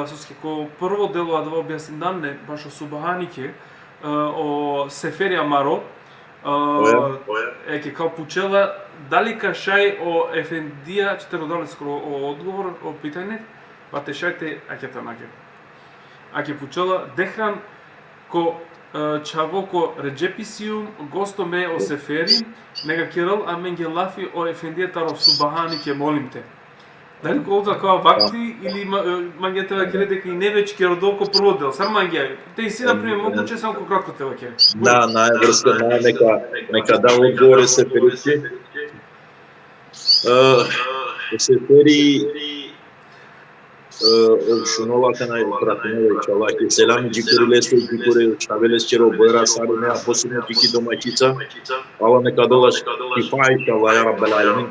soske ko prvo delo adava objasnindan le, bašo Subhaneke, e, o Seferi amaro, e, eke ka pučela, dali ka šaj o efendija, čitero daleskoro o odgovor, o pitanje, pa te šaj te, ake tano ake. Ake pučela, dehran ko, e, čhavo ko Redžepi sijum, gosto me o Seferi, neka kerel amenge lafi o efendija taro Subhaneke, molim te. Dali ka ovel akava vakti ili ma-, e, mangea te vakere deka ine već kerdo ko prvo del, sar mangea? Te isi, na primer, moguće samo ko kratko te vakere. Na, na, vrsto, na, neka, neka da odgovor e Seferike. E, e Seferi, e, šunola akana, pratinela, inšallah. Ake selami džikuri leste, džikuri čhave leskere, o bojra sarine, a posebno džiki domaćica. Allah neka del la šifa, inšallah, ja Rabbel alemin.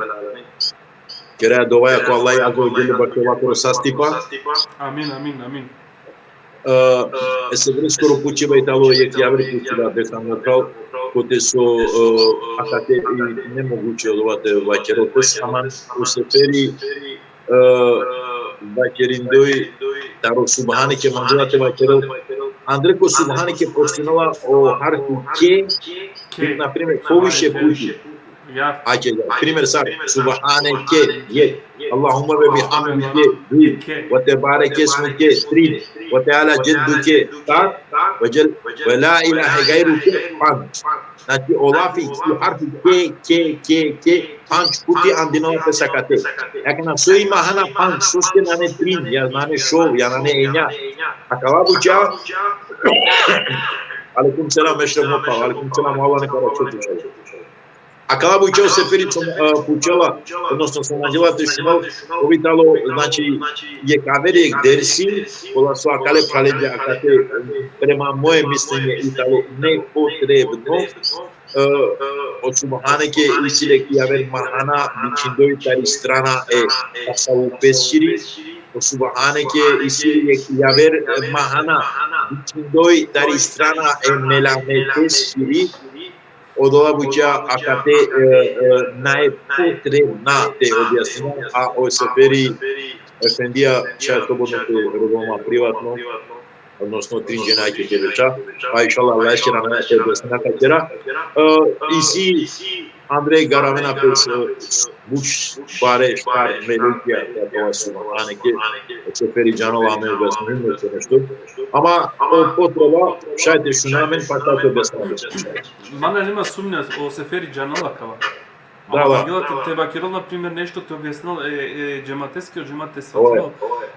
Keraja dovaja ko Allah azze ve dželle bašo lakoro sastipa. Amin, amin, amin. E, e Sefereskoro pučiba i tano jekh javer pučiba, deka na phral, kote so, e, akate i nemoguće odova te vakerel pes, ama o Seferi, e, vakerindoj taro Subhaneke mangela te vakerel. Andre ko Subhaneke počminela o harfi ke, na primer, poviše puti. Ja. Ake, ja. Primer sar, Subhaneke, jekh. Allahumme ve bihamdike, duj. Ve tebareke ismuke, trin. Ve teala džedduke, tar. Ve džel-, ve la ilahe gajruke, pandž. Znači, o lafi, o harfi ke, ke, ke, ke, pandž puti andinela pes akate. Akana so i mahana pandž, soske nane trin, ja nane šov, ja nane enja. Akala buća. Alejkum selam, Eşref Mopal. Alejkum selam, Allah neka račun. Akala buća o Seferi so, e, pučela, odnosno so mangela te šunel, ov i tano, znači, jekh averi jekh dersi, kola so akale phralenge akate, prema moje mišljenje, i tano nepotrebno, e, o Subhaneke isi le jekh javer mahana, vičindoj tari strana e tasavupesiri, o Subhaneke isi le jekh javer mahana, vičindoj tari strana e melametesiri, Odola buća akate, e, e, nae potrebna te objasnina, a o Seferi efendija šaj slobodno te rodel ma privatno, odnosno trin džene ake te veča, pa inšallah Allah šera na te objasnina ka kera. E, isi andre garavena pes, e, buč bare štar melodija, koja Subhaneke, o Seferi džanela, amen objasnina nešto. Ama o potreba šaj te šuna amen, pa šaj te objasnina. Mana nema sumnja, o Seferi džanela kava. Da, da. Ama mangela te, te vakerel, na primer, nešto te objasnel e, e džemateske, o džemate svatinel.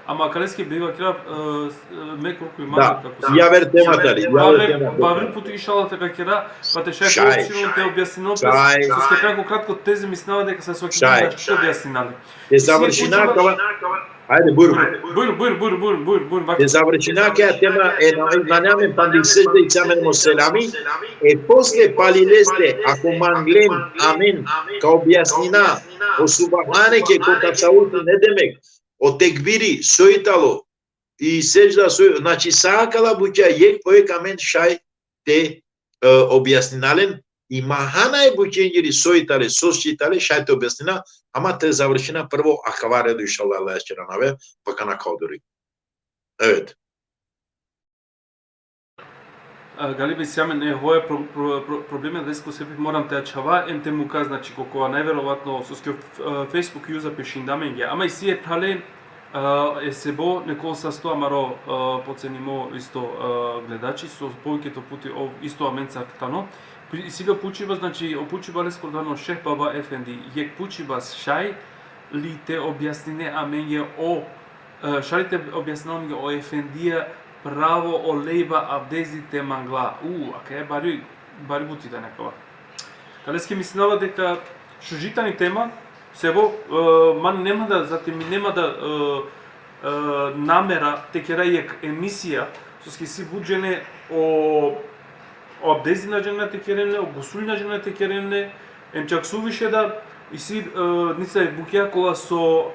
Ama kaleske bi vakerav, e, s-, e, me korkujma Da, kako si. javer tema tari, javer Vaver, tema. Vaver puti inšallah te vakera, pa te šaj Šaj. Opširno te objasninav pe, Šaj. soske kratko, kratko teze mislinava deka sa svaki Šaj. Da te objasninav. Te završina kava. Ajde, bujrum. Bujrum, bujrum, bujrum, bujrum, bujrum, bujrum. Te završina kava tema, e, na, na nane amen pandi sežda, isi amen o selami. E posle pali leste, ako manglen amen ka objasnina o subhaneke ko tašahudu ne demek, o tekbiri so i tano, i sežda so, znači sa akala buća jekh po jekh amen šaj te, e, objasnina len, i mahana e bućengiri so i tane, so si tane, šaj te objasnina, ama te završina prvo akava redo, inšallah, Allah ćera nave, pa kana ka odori. Evet. A, galiba isi amen e hoja pro-, pro-, pro-, problemi, lesko sebepi moram te ačhava, em te muka, znači, kokova najverovatno, soske, e, Facebook uza pešinda amenge, ama isi e prale, a, e Sebo, nekol sasto amaro, a, pocenimo isto, a, gledači, so poviketo puti ov isto amenca tano. Pi-, isi le o pučiba, znači, o pučiba lesko tano Šeh Baba Efendi, jekh pučiba šaj li te objasnine amenge o, e, šaj li te objasnine amenge o Efendija pravo olejba abdezi te mangla. U, akaja bari, bari buti tani akava. Kaleske mislinava deka šuži tani tema, Sebo, e, man nema da, zate mi nema da, e, e, namera te kera jekh emisija, soske isi but džene o, o abdezi na džanena te kerena, o gusuli na džanena te kerena, em čak suviše da isi, e, nice bukja kola so,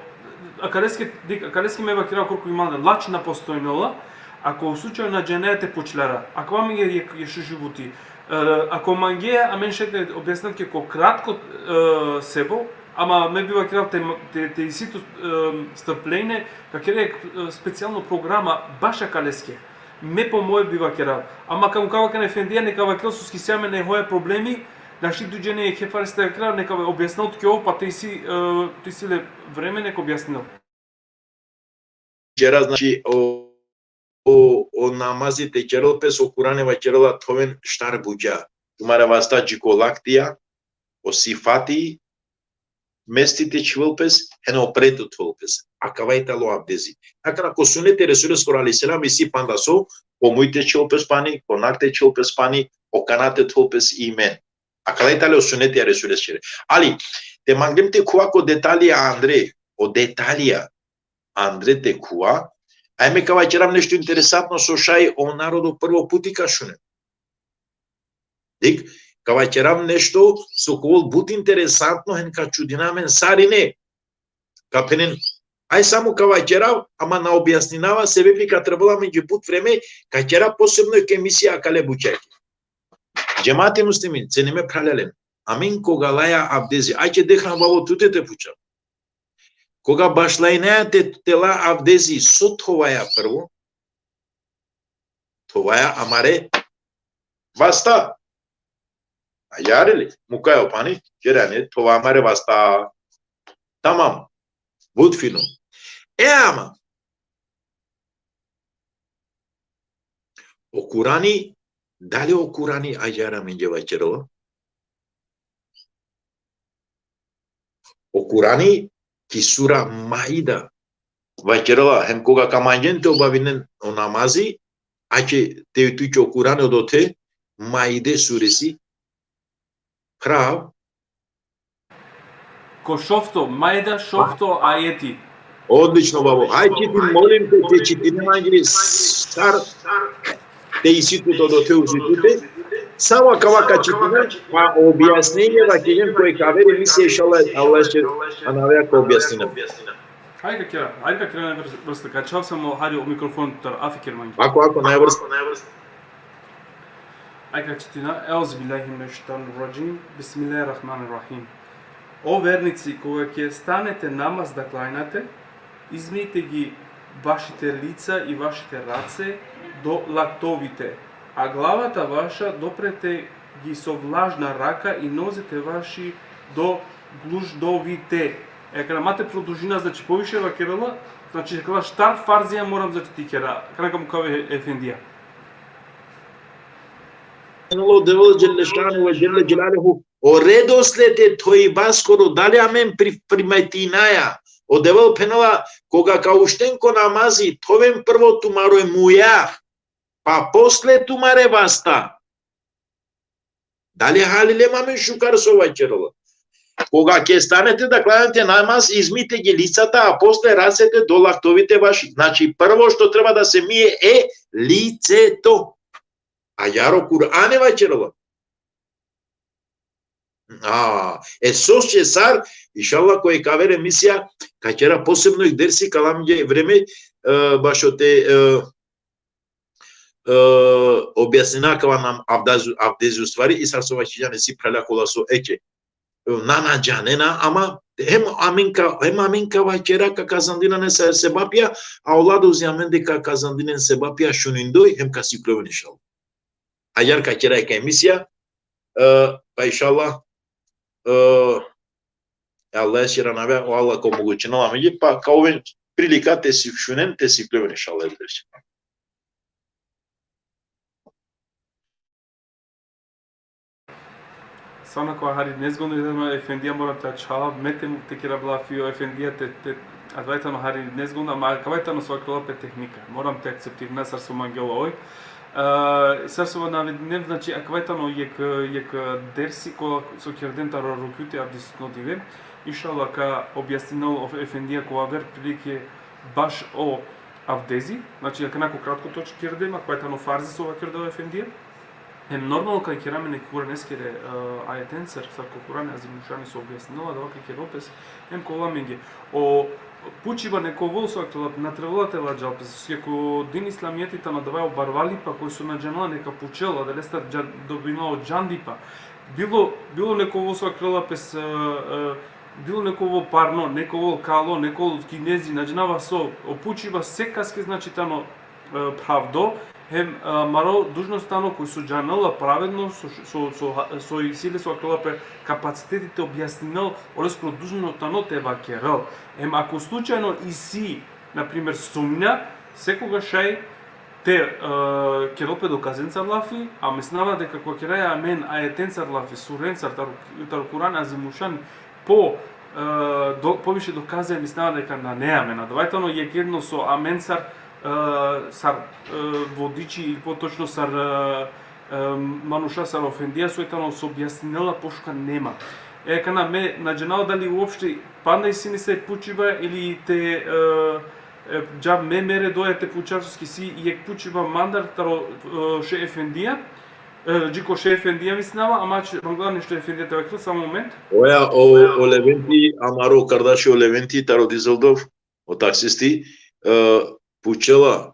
a kaleske, dik-, a kaleske me vakera korkori mande, lač na postojnela, ako u slučaju na džanea te pučlera, akava amenge jekh, jekh šuži buti. E, ako mangea, amen šaj te objasninav tuke ko kratko, e, Sebo, ama me bi vakerav te, te, te isi tu, e, strpljenje, ka kera jekh, e, specijalno programa baš akaleske. Me po moje bi vakerav. Ama ka mukava kana Efendija, neka vakerel, soske isi amen e hoja problemi, našti duj džene jekhe fareste vakerav, neka objasnel tuke ov, pa te isi, e, te isi le vreme, neka objasnel. Ćera, znači, o, o, o namazi te ćerel pes, o Kurani vaćerela te oven štar buća. Tumare vasta dži ko laktija, o sifati, mesti te čhivel pes, hem o pretu te ovel pes. Akava i tano abdezi. Akana ko suneti e Resuleskoro alejhi selam isi panda so, ko muj te čhivel pes pani, ko nak te čhivel pes pani, o kanate te ovel pes imen. Akala i tano o suneti e Resuleskere. Ali, te mangem te khuva ko detalija andre, o detalija andre te khuva, aj me ka vaćerav nešto interesantno so šaj o narodo prvo puti ka šunen. Dik, ka vaćerav nešto so ka ovel but interesantno, hem ka čudina amen sarine. Ka phenen, aj samo ka vaćerav, ama na objasninava, sebepi ka trebela amenđe but vreme, ka ćera posebno jekh emisija akale bućake. Džemati muslimin, cenime phralalen, amen koga laja abdezi, aj će dehram, babo, tute te pučav. Koga bašlajnaja te, te la abdezi, so thovaja prvo? Thovaja amare vasta. Ađahar li? Mukaja o pani, ćerane, thova amare vasta. Tamam. But fino. E ama, o Kurani, dali o Kurani ađahar amenđe vaćerela? O Kurani ki sura Maida vaćerela, hem koga ka manđen te obavinen o namazi, aće te tuće o Kurani odote, Maide suresi, prav. Ko šovto, Maida šovto ajeti. Odlično, babo. Haj, čitin, molim te, te čitine manđe sar te isi tut odote uzi tute. Samo akava ka čitine, pa objasnenje vaćerđem ko jekh aver emisija, inšallah, Allah će anavea ka objasnina. Hajde ka kera, hajde ka kera najvrsta, ka ačhav samo hari o mikrofon tutar, afi ker manđe. Ako, ako, najvrsta. Aj ka čitina, Euzu billahi mineššejtanir radžim, bismillahir rahmanir rahim. O vernici, koga ke stanete namaz da klanjate, izmijte gi vašite lica i vašite race do laktovite, a glavata vaša doprete gi so vlažna raka i nozete vaši do gluždovite. E, akana ma te produžina, znači, poviše vakerela, znači, akala štar farzija moram, znači, te kera, akana ka mukava e efendija. Allah Devel Dželle Šanuhu ve Dželle Dželaluhu, o redosled e tojbaskoro, dali amen pri-, primetinaja, O Devel phenela, koga ka ušten ko namazi, thoven prvo tumare mujah, pa posle tumare vasta. Dali halilem amen šukar so vaćerela? Koga kestane te da klanjate namaz, izmite gi licata, a posle racete do laktovite vaši. Znači, prvo što treba da se mije e liceto. A jaro Kur'ane vaćerela. A, e sos će sar, inšallah, ko jekh aver emisija, ka ćera posebno jekh dersi, ka la amenge vreme, e, bašo te, e, e, objasnina kava nam avdaz-, avdezi, u stvari, i sar so vaćerđan isi phralja kola so eke. E, na, na džanena, ama hem amen ka, hem amen ka vaćera ka kazandina nesave sebapija, a ola dozi amen deka kazandinen sebapija šunindoj, hem ka sikloven inšallah. Ađar ka ćera jekh emisija, e, pa inšallah, e, Allah će ranavea, o Allah ka omogućinel amenge, pa ka oven prilika te si-, šunen, te sikloven inšallah. Stvarno, kava hari nezgodno, idemo, efendija, moram te ačhava, me te, te kerav lafi o efendija, te, te, adava tano hari nezgodno, ama kava tano so kerela pe tehnika. Moram te akceptirina sar so mangela oj. E, sar so navedinem, znači, akava tano jekh, jekh dersi, ko, so kerđem taro rukjute avdisutno dive. Inšallah ka objasninel o efendija ko aver prilike baš o avdezi, znači, akana ko kratko točke kerđem, akava tano farzi so vakerđa o efendija. Hem normalno ka kera amen jekh kuraneskere, e, ajetencar, sar ko Kurani Azimušani so objasninela, adava ka kerel pes, hem ka ovel amenge. O pučiba nekovo so kerela pe, na trebela te ladžal pes, soske ko din islamijeti tano adava o barvalipa, koj so na džanela neka pučel, adalestar džan-, dobinela o džandipa. Bilo, bilo nekovo so kerela pes, e, e, bilo nekovo parno, nekovo kalo, nekovo kinezi, na džanava so, o pučiba sekaske, znači, tano, e, pravdo, hem, e, amaro dužnost tano koj so džanela pravedno, so, so, so, so isi le so kerela pe kapaciteti te objasninel, oleskoro dužno tano te vakerel. Hem ako slučajno isi, na primer, sumnja, sekogaš šaj te, e, kerel pe dokazencar lafi, a mislinava deka koj keraja amen ajetencar lafi, surencar, taro, taro Kuran Azimušan, po, e, do-, poviše dokaze, mislinava deka nane amen. Adava tano jekh jedno so amencar, e, sar, e, vodiči ili potočno sar, e, e, manuša, sar efendija, so tano so objasninela, pošukar nema. E, akana me na džanava dali uopšte panda isi nesave pučiba ili te, e, e, džav me mere doja te pučav, soske isi jekh pučiba mandar taro, e, šej efendija, e, dži ko šej efendija mislinava, ama če mangla nešto efendija te vakerel, samo moment. Oja, o, o Leventi, amaro kardaš o Leventi, taro Dizeldorf, o taksisti, e, pučela,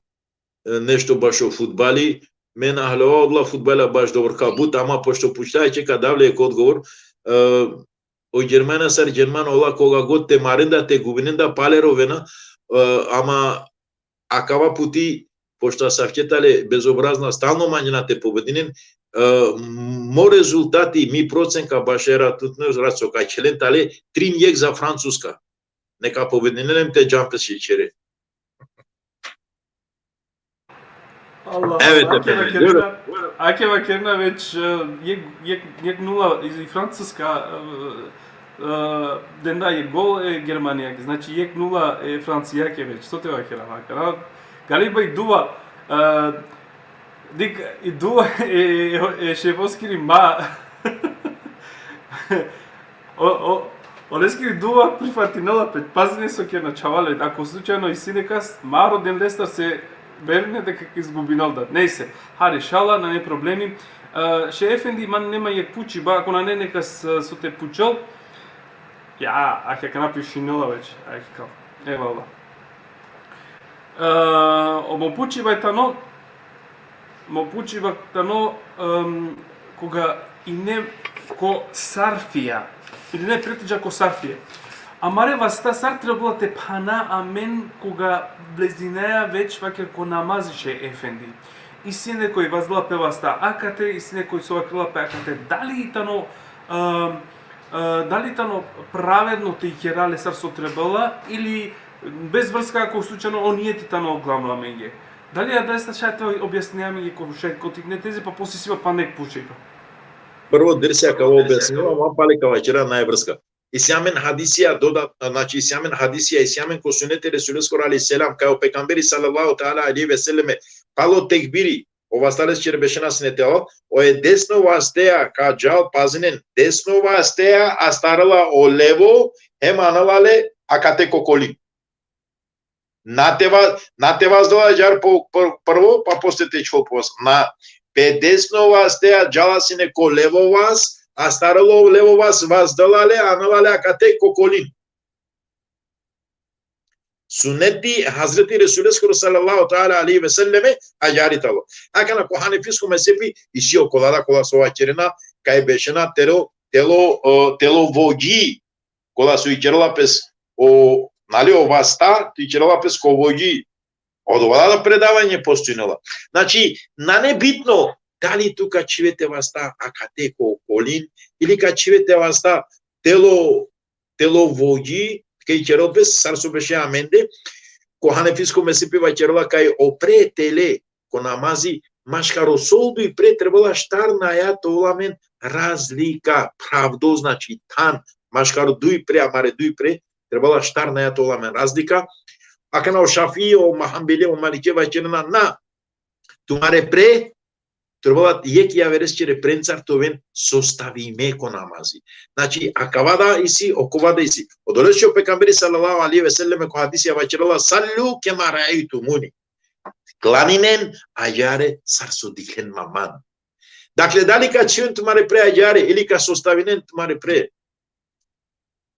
e, nešto bašo fudbali, me na haljova odola fudbala baš dobro ka but, ama pošto pučla, će ka dav le jekh odgovor, e, o Germana sar Germana ola koga god te maren da, te gubinen da, pale rovena, e, ama akava puti, pošto asavke tale bezobrazna stalno manđena te pobedinen, e, mo rezultati, mi procenka bašo e ratutno rat so ka ćhelen tale trin jekh za Francuska. Neka pobedinen hem te džan pes šećere. Allah, evet, Allah, ake efendim, vakerena, ake vakerena već, e, jekh, jekh, jekh nula i Francuska, e, e, denda jekh gol e Germanijake, znači jekh nula e Francijake već, so te vakera, vakera. Galiba i duva, e, dik, i duva e, e, e Ševskiri ma. O, o, oleskiri duva prifatinela pe, pazinen so kerena, čhavalen, ako slučajno isi nekas, ma roden lestar se berine deka ka izgubinel da. Nejse, hari šala, nane problemi. E, šej efendi, man nema jekh pučiba, ako nane nekas, e, so te pučel. Ja, ah, akana pišinela već, ah, kao. Evala. E, o mo pučiba tano, mo pučiba tano, em, koga ine ko sarfija, ili ne, preteđa ko sarfija. Amare vasta sar trebela te phana amen koga blizinaja već, vaker, ko namazi, šej efendi. Isi nekoj vazdela pe vasta akate, isi nekoj so vakerela pe akate. Dali tano, em, e, dali tano pravedno te ikera le sar so trebela, ili bez vrska, ako slučajno o nijeti tano glavno amenge? Dali adava šaj te objasnine amenge ko šaj, ko tikne teze, pa posle si ma pana jekh pučiba. Prvo dersi ka objasnine, ama pale ka vaćera, nane vrska. Isi amen hadisija doda-, znači, isi amen hadisija, isi amen ko suneti e Resuleskoro alejhi selam, kaj o pejgamberi sallallahu teala alejhi ve selleme, palo tekbiri, o vasta leskere bešena sine te o, o e desno vasteja ka džal, pazinen, desno vasteja astarela o levo, hem anela le akate ko kolin. Na te va-, na te vazdela ađar po, po, prvo, pa posle te čhol po vas. Na, pe desno vasteja džala sine ko levo vas, astarela o levo vas, vazdela le, anela le akate ko kolin. Suneti Hazreti Resuleskoro sallallahu teala alejhi ve selleme ađari tano. Akana ko hanefisko mezhepi, isi okola da kola so vaćerena, kaj bešena telo, telo, o, telo vođi, kola so ićerela pes o, nali, o vasta, ićerela pes ko vođi. Odova da predavanje postojnela. Znači, nane bitno dali tu ka čhive te vasta akate ko kolin, ili ka čhive te vasta telo, telo vođi, kaj ićerela pes sar so beše amende, ko hanefisko mezhepi vaćerela kaj o pre tele ko namazi, maškaro solduj pre trebela štar naja te ovel amen razlika, pravdo, znači than, maškaro duj pre, amare duj pre, trebela štar naja te ovel amen razlika. Akana o Šafije, o Hanbelije, o Malikije vaćerena na, tumare pre trebela jekh javereskere prencar te oven sostavime ko namazi. Znači, akava da isi, okova da isi. Odolese o pejgamberi sallallahu alejhi ve selleme ko hadisi vaćerela: "Sallu kema raejtumuni." Klaninen ađare sar so dikhen ma man. Dakle, dali ka čhiven tumare pre ađare ili ka sostavinen tumare pre,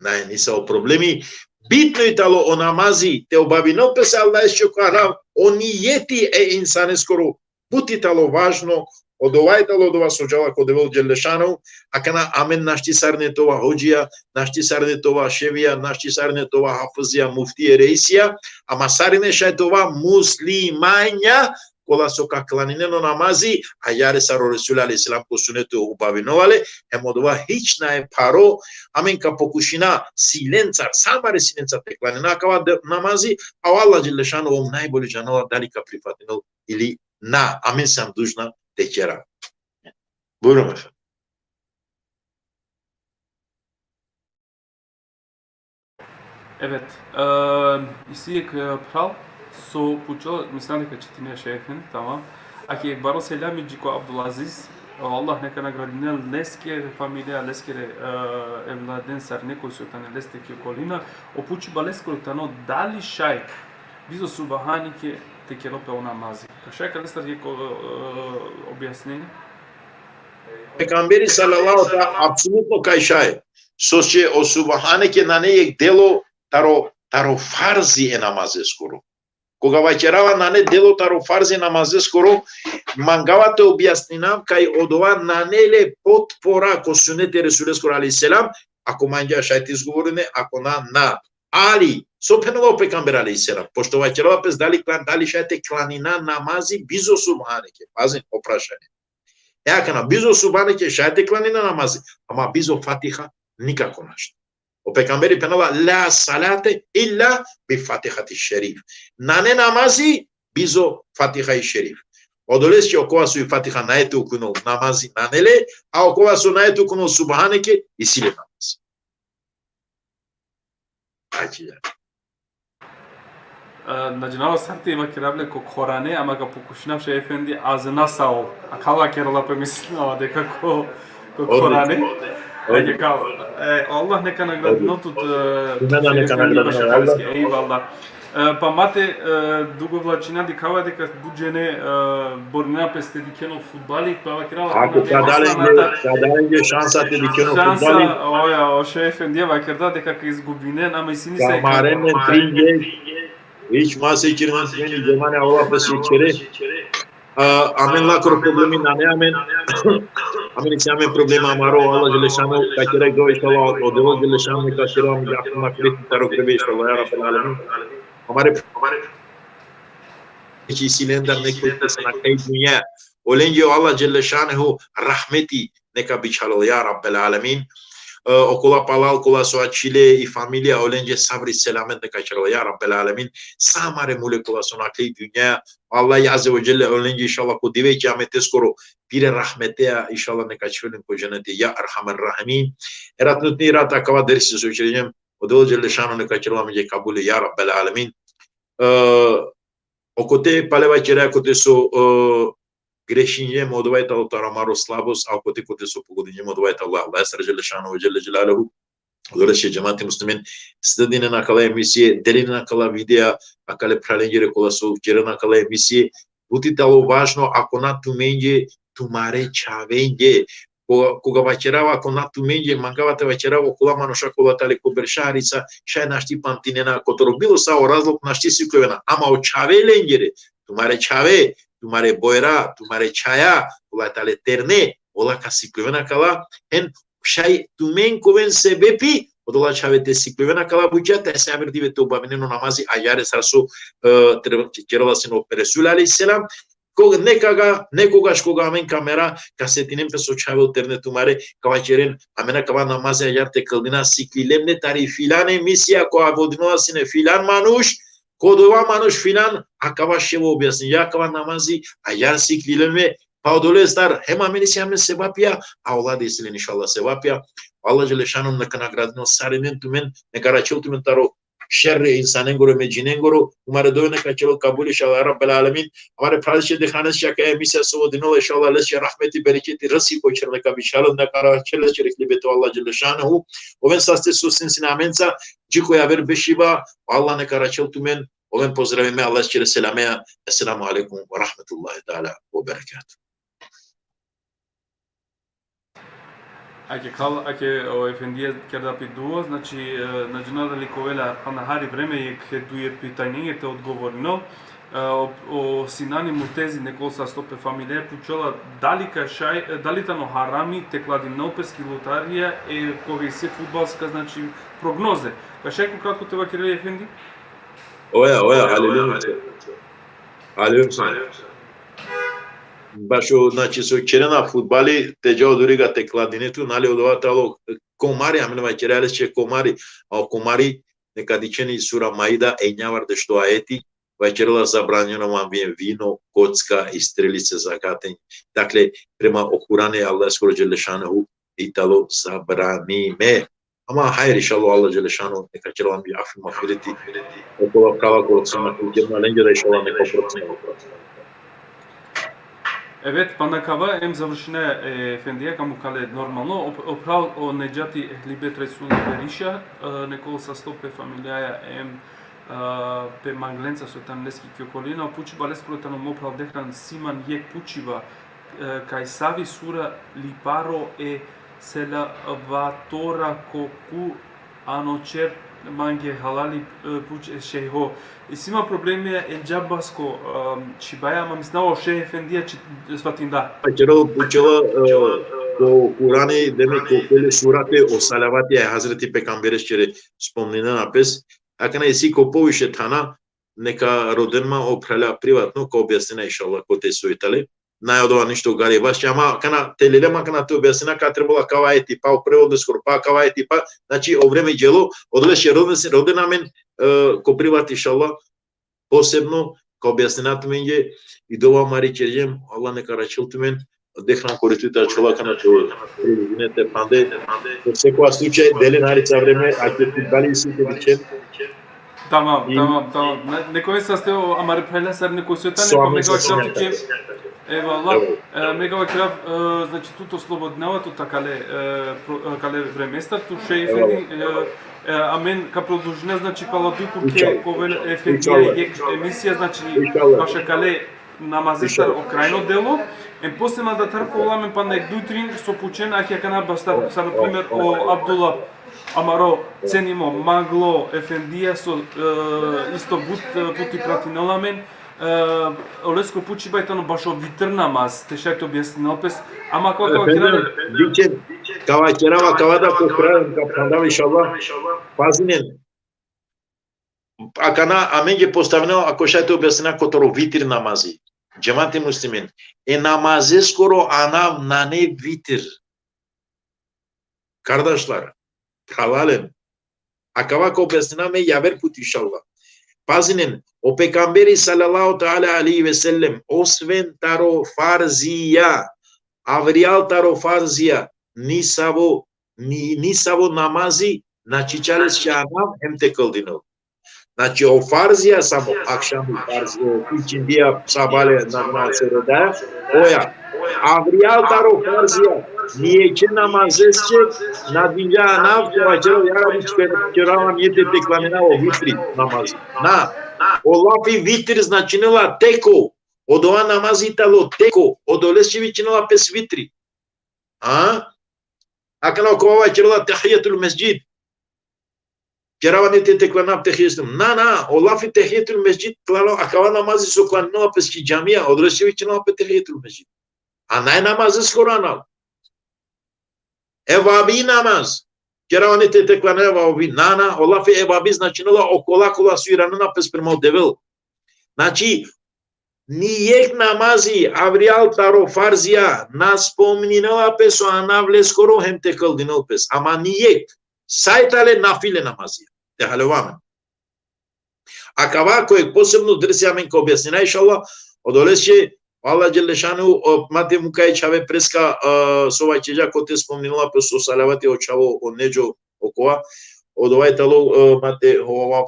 nane nisavo problemi. Bitno i tano o namazi te obavinel pes e Allaheskoro harav, o nijeti e insaneskoro but i tano važno, odova i tano odova so džala ko Devel dželle šanuhu. Akana amen našti sarine te ova hodžija, našti sarine te ova ševija, našti sarine te ova hafizija, muftije, reisija, ama sarine šaj te ova muslimanja, kola so ka klaninen o namazi ađare sar o Resul alejhi selam ko suneti obavinela le, hem odova hič nae pharo, amen ka pokušina silencar, sa amare sinencar te klanina akava de-, namazi, a o Allah dželle šanuhu ov najbolje džanela dali ka prifatinel ili na, amen sam dužna te ćera. Bujrum, efendim. Evet, e, isi jekh, e, phral so pučo, mislam deka čitine šejh efendi, tamam. Ake jekh baro selami dži ko Abdulaziz, e, Allah neka nagradinel leske familija, leskere, e, evladen sarine koj so tane leste ki okolina, o pučiba leskoro tano dali šaj bizo subhaneke te kerel pe o namazi. Ka šaj ka lestar jekh, e, objasnenje? Pejgamberi sallallahu alejhi ve sellem apsolutno kaj šaj. Soske o subhaneke nane jekh delo taro, taro farzi e namazeskoro. Koga vaćerava nane delo taro farzi e namazeskoro, mangava te objasninav kaj odova nane le potpora ko suneti e Resuleskoro alejhi selam, ako mangea šaj te izgovorine, ako na, na. Ali, so phenela o pejgamber alejhi selam, pošto vaćerela pes dali klan-, dali šaj te klanina namazi bizo subhaneke. Pazin, o prašanje. E akana, bizo subhaneke šaj te klanina namazi, ama bizo Fatiha nikako našti. O pejgamberi phenela: "La salate illa bi Fatihati Šerif." Nane namazi bizo Fatiha i Šerif. Odolese okova so i Fatiha nae te ukunel, namazi nane le, a okova so nae te ukunel subhaneke, isi le namazi. Ađe. E, na džanav sar te vakerav le ko Korane, ama ka pokušinav šejh efendi, a zna sa o. Akava kerela pe, mislinava deka ko, ko Korane. Ajde, kal. E, Allah neka nagradinel tut, e, šejh efendi, neka nagradinel. Ejvallah. E, pa ma te, e, dugovlačina, dikhava deka but džene, e, borina pes te dikhen o fudbali, pa vakerava. Ako ka da lenge, ka da lenge šansa te dikhen o fudbali. Šansa, oja, o šejh efendija vakerda deka ka izgubinen, ama isi nisave. Ka maren amen trin jekh, hič ma sećirinen trin jekh, džemane, Allah pes sećire. A, amen lakoro problemi nane amen. Amen isi amen problema amaro, Allah dželle šanuhu, ka kera dova, inšallah, o Devel dželle šanuhu ka kera amen, ja, magreti taro grebe, inšallah, ja Rabbel alemin. Amare, isi lendar nekoj ko sa na kaj dunja. Olenge o Allah dželle šanuhu rahmeti neka bičhalel, ja Rabbel alemin. e, okola palal kola so ačhile i familija, olenđe sabri selamet neka ćerel, ja Rabbel alemin. Sa amare mule kola so nakhle i dunjaja, Allah azze ve dželle olenđe inšallah ko dive kijameteskoro pire rahmeteja, inšallah neka ačhivel len ko dženeti, ja erhamer rahimin. Eratnutni rat akava dersi so ćerđem, o Devel dželle šanuhu neka ćerel amenđe kabuli, ja Rabbel alemin. E, okote pale vaćeraja kote so, e, grešinđem, odova i talo taro amaro slabost, a okote kote so pogodinđem, odova i talo Allahestar dželle šanuhu ve dželle dželaluhu. Odolese džemati muslimen, sledinen akala emisije, delinen akala videa akale phralengere kola so ćerena akala emisije. But i talo važno, ako na tumenđe, tumare čhavenđe. Ko-, koga vaćerava, ako na tumenđe, mangava te vaćerava okola manuša kola tale ko beršarica, šaj našti pamtinena, kotoro bilo savo razlog našti sikljovena, ama o čhave lengere, tumare čhave, tumare bojra, tumare čhaja, kola tale terne, ola ka sikljovena akala, hem šaj tumen ka oven sebepi odola čhave te sikljovena akala buća, te ase aver dive te obavinen o namazi ađahar sar so, e, treba, ćerela sine o Resul alejhi selam. Ko-, nekaga, nekogaš koga amen ka mera, ka setinen pe so čhave o terne tumare, ka vaćeren, amen akava namazi ađahar te kldina, siklilem le tari filan emisija, koja vodinela sine filan manuš, ko dova manuš filan, akava ševo objasninđa akava namazi, ađahar siklilem le, pa odolestar, hem amen isi amen sevapija, a ola da isi len inšallah sevapija. Allah dželle šanuhu neka nagradinel sarinen tumen, neka araćhel tumen taro šerri insanengoro, me džinengoro, tumare dove neka ćerel kabuli inšallah, ja Rabbel alemin. Amare phralese, dekhanes će akaja emisija so vodinela, inšallah, lese rahmeti, bereketi, rizki ko ćer neka bičhalel, neka araćhel lese rizki beto Allah dželle šanuhu. Oven saste so sine amenca, dži ko javer bešiba, Allah neka araćhel tumen, oven pozdravime, Allah ćere selameja. Esselamu alejkum ve rahmetullahi teala ve berekatuhu. Ake kal, ake o efendija kerda pi dua, znači, e, na džanav dali ka ovel pana hari vreme jekhe duje pitanjenge te odgovorinel. E, o, o Sinani Murtezi, nekol sasto pe familija, pučela dali ka šaj, e, dali tano harami te kladinel pes ki lotarija, e, kova isi fudbalska, znači, prognoze. Ka šaj ko kratko te vakerel, efendi? Oja, oja, halilum. Halilum san. Bašo, znači, so ćerena fudbali, te dža odoriga te kladine tu, nali, odova talo komari, amen vaćerela lese komari, a o komari, neka dičhen i sura Maida, enjavardeš to ajeti, vaćerela zabranjeno vam vi-, vino, kocka i strelice za gatenje. Dakle, prema o Kurani, Allaheskoro dželle šanuhu i talo zabranime. Ama hajr, inšallah, Allah dželle šanuhu neka ćerel amen afi, magfireti. Okola prava kola so na kudjema lenge da, inšallah, neka oprostinel. Evet, pana kava em završina, e, efendija, ka mukha le normalno, o, o phral o Nedžati Ehlibet Resul Beriša, e, nekol sasto pe familijaja em, e, pe manglenca so tane leske ki okolina, o pučiba leskoro tano, mo phral Dehran, si man jekh pučiba, e, kaj savi sura liparo e selavatora ko Kurani ćer mange halali, e, puč e šejho. Isi ma problemija e džabasko, e, čhibaja, ama mislinava o šejh efendija či-, svatinda. Ćerel, pučela, e, ko Kurani, demek, ko kole surate o salavati e Hazreti Pejgambereskere spomninena pes. Akana isi ko poviše thana, neka roden ma o phrala privatno, ka objasnina, inšallah, kote so i tale. Naj odova ništo gari vaš, ama kana te lele ma kana te objasnina, ka trebela kava ajeti pa, o prevod leskoro pa, kava ajeti pa, znači, o vreme dželo, odolese roden, roden amen, e, ko privat, inšallah, posebno, ka objasnina tumenge, i dova amari ćerđem, Allah neka araćhel tumen, Dehran, kori tu te ačhola kana te, te pande, ko sekova slučaj, delen hari sa vreme, a ke fudbali isi te dičhen. Tamam, tamam, tamam. Ne-, nekoj saste o amare phrala sar nekoj so tane, so pa me ka vaćerav tuke. Evallah. E, me ka vaćerav, e, znači, tu te oslobodinava tut akale, e, pro-, akale vremestar, tu šejh efendi, e, e, amen ka produžina, znači, pala duj kurke, ka ovel efendija jekh emisija, znači, bašo akale namazestar o krajno delo, em posle mandatar ka ovel amen pana jekh duj trin so pučen, ake akana bastar, sar, na primer, o Abdullah, amaro cenimo manglo efendija so, e, isto but, e, puti pratinela amen, e, olesko pučiba tano bašo vitr namaz, te šaj te objasninel pes, ama kava, kava ćerava, dičhen, kava ćerava, kava da ko kraj, ka phandav, inšallah, pazinen, akana amenge postavina, ako šaj te objasnina, kotoro vitr namazi. Džemati muslimin, e namazeskoro anav nane vitr. Kardašlar, phralalen, akava ka objasninav amen javer put, inšallah. Pazinen, o pejgamberi sallallahu teala alejhi ve sellem, osven taro farzija, avrijal taro farzija, nisavo, ni, nisavo namazi na čhiča le šaj anav hem te kldinel. Znači, o farzija samo, akšami farzija, ikindija, sabale, na, na, seredaja, oja. Avrijal taro farzija, ni jekhe namazesće na dinđa anav, kova ćerel, ja Rabbi, ćerava nijeti te klaninav o vitri namazi. Na, o lafi vitr značinela teko, odova namazi tano teko, odolesće vičinela pes vitri. A? Akana okova ćerela tehijetul mesdžid. Ćerava nijeti te klanav tehijetul. Na, na, o lafi tehijetul mesdžid klalo, akava namazi so klaninela pes ki džamija, odolesće vičinela pe tehijetul mesdžid. A naj namazeskoro anav. Evabi namaz. Ćerava nijeti te klanav evabi. Na, na, o lafi evabi značinela okola kola so iranena pes prema o Devel. Znači, ni jekh namazi, avrijal taro farzija, na spomninela pes o anav leskoro hem te kldinel pes. Ama ni jekh. Sa i tale nafile namazija. Te haljova amen. Akava ko jekh posebno dersi amen ka objasnina, inšallah, odolesće, Allah dželle šanuhu, o, ma te muka e čhave preska, e, so vaćerđa kote spomninela pes o salavati o čhavo, o Nedžo, okova, odova i talo, e, ma te hova,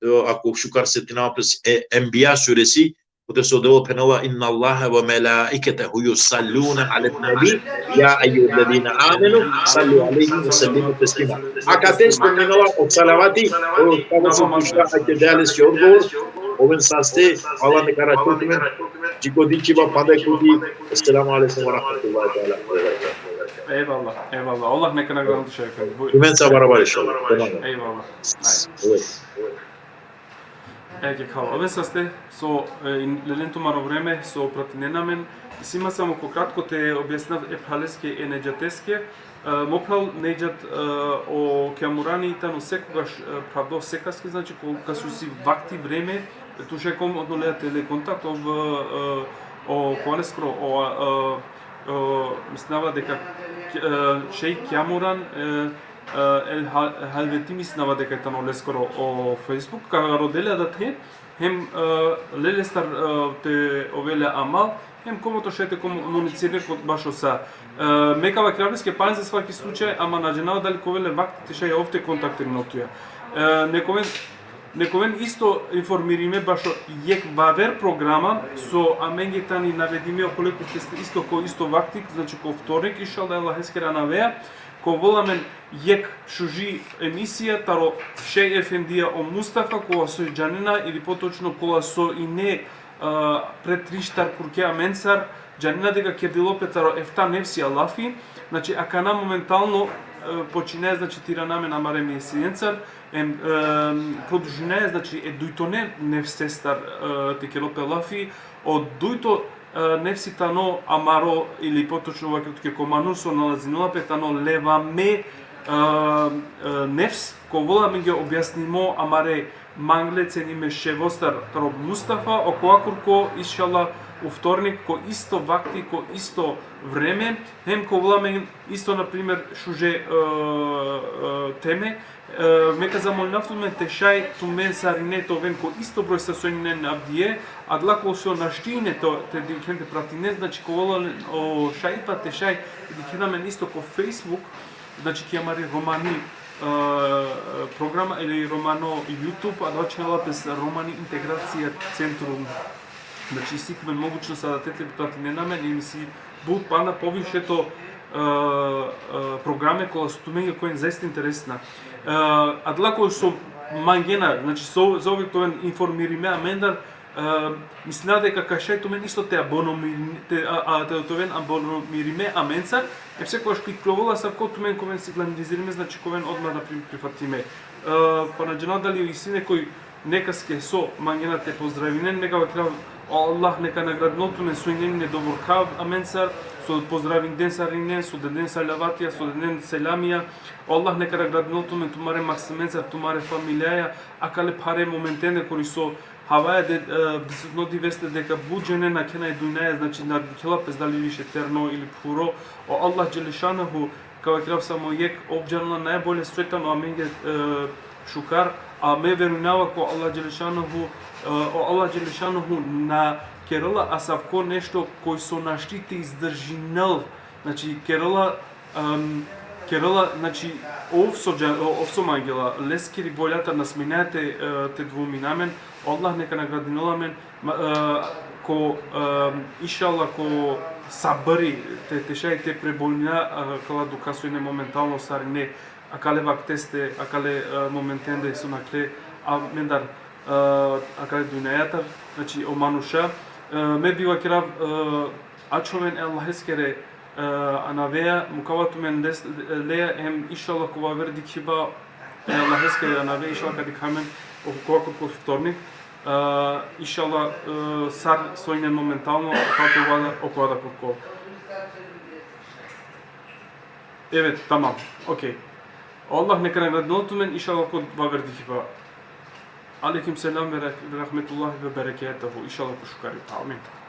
e, ako šukar setinava pes, e, Enbija suresi, kote so Devel phenela: Inna Allahe ve melaiketehu jusallune alen nebi, ja ejjuhellezine amenu, sallu alejhi ve sellimu teslima. Akate spomninela o salavati, o, kako so pučla, ake dea lese odgovor, oven saste, Allah neka računel tumen, dži ko dičiba, panda ko di. Esselamu alejkum ve rahmetullahi teala ve berekatuhu. Ejvallah, ejvallah. Allah neka nagradinel te, šejh efendi. Bujur. Tumenca barabar, inšallah. Tamam. Ejvallah. Ajde. Eke, hvala. Oven saste, so, e, in-, lelen tumaro vreme, so pratinena amen. Isi ma samo ko kratko te objasninav e phraleske, e Nedžateske. E, mo phral Nedžat, e, o Kjamurani tano sekogaš, e, phravdo sekaske, znači, ko, ka so isi vakti, vreme, tu šaj kom odolea te le kontakt, ov, e, o, kova leskoro, o, e, e, mislinava deka, e, šejh Kjamuran, e, e, El Ha-, Halveti, mislinava deka tano leskoro o Facebook, ka rodel le adathe, hem, e, lelestar, e, te ovel le amal, hem komoto šaj te komunicirel le ko-, bašo sa. E, me ka vakerav leske pana za svaki slučaj, ama na džanav dali ka ovel le vakti te šaj ov te kontaktirinel tuja. E, nek oven, nek oven isto informirime bašo jekh vaver programa, so amenge tani navedime okoliko keste isto ko isto vakti, znači ko vtornik, inšallah, Allaheskere anavea, ka ovel amen jekh šuži emisija taro šejh efendija o Mustafa, kola so džanena, ili potočno kola so ine, a, pred trištar kurke amencar, džanena deka kerdilo pe taro efta nefsija lafi, znači, akana momentalno, e, počinaja, znači, te irana amen amare mesijencar, em, em, produžinaja, znači, e dujtone nefsestar, e, te kerel pe lafi, o dujto, e, nefsi tano amaro, ili potočno vakerel tuke, ko manuš so nalazinela pe tano levame, e, e, nefs, ka ovel amenge objasnimo amare mangle cenime šejhostar taro Mustafa, okova kurko, inšallah, u vtornik, ko isto vakti, ko isto vreme, hem ka ovel amen isto, na primer, šuže, e, e, teme, e, me ka zamolinav tumen te šaj tumen sarine te oven ko isto broj sa so inen avdive, adala kola so našti ine te, te dikhen, te pratinen, znači, ka ovel len o šajipa te šaj te dikhen amen isto ko Facebook, znači, ki amari romani, e, programa ili romano YouTube, adava vičinela pes Romani Integracija Centrum. Znači, isi tumen mogućnost adathe te pratinen amen, ili isi but pana poviše to, e, e, programe kola so tumenge ka oven zaista interesna. E, adala kola so mangena, znači, so, so uvek te oven informirime amendar, e, mislinava deka ka šaj tumen isto te abonomir-, te, a, a, te, te oven abonomirime amencar, e, sekogaš ka ikljovel asavko tumen ka oven signalizirime, znači, ka oven odma da pri-, prifatime. E, pa na džanav dali isi nekoj nekaske so mangena te pozdravinen, neka vakerav, o Allah neka nagradinel tumen so inen ine doborka amencar, so pozdravinden sarinen, so deden salavatija, so deden selamija. O Allah neka nagradinel tumen tumare maksimencar, tumare familijaja, akale phare momentende kori so havaja de, e, prisutno diveste deka but džene nakhena e dunjaja, znači, na dikhela pes dali više terno ili phuro. O Allah dželle šanuhu Ka vakerav samo jekh, ov džanela najbolje so tano amenge, e, šukar, a me verujnava ko Allah Dželešanuhu, e, o Allah Dželešanuhu na kerela asavko nešto koj so našti te izdržinel, znači, kerela, em, kerela, znači, ov so dža-, o-, ov so mangela, leskiri voljatar na smenaja te, e, te dvomina amen, Allah neka nagradinel amen, ma, e, ko, em, inšallah, ko sabri, te, te šaj te prebolina, e, kala duka so ine momentalno sarine, akale vakteste, akale, e, momentende so nakhle amendar, e, akale dunjajatar, znači, o manuša. E, me bi vakerav, e, ačhoven e Allaheskere, e, anavea, mukava tumen les-, leja, hem inšallah ko vaver dikhiba e Allaheskere anavea, inšallah ka dikha amen o, ko, ko, ko vtornik. E, inšallah, e, sar so ine momentalno, ka to vada, okova da kurko. Evet, tamam. Okej. Allah neka nagradinel tumen, inšallah ko vaver dikhiba. Alejkum selam ve rah-, ve rahmetullahi ve berekatuhu. Inšallah ko šukaripa. Amin.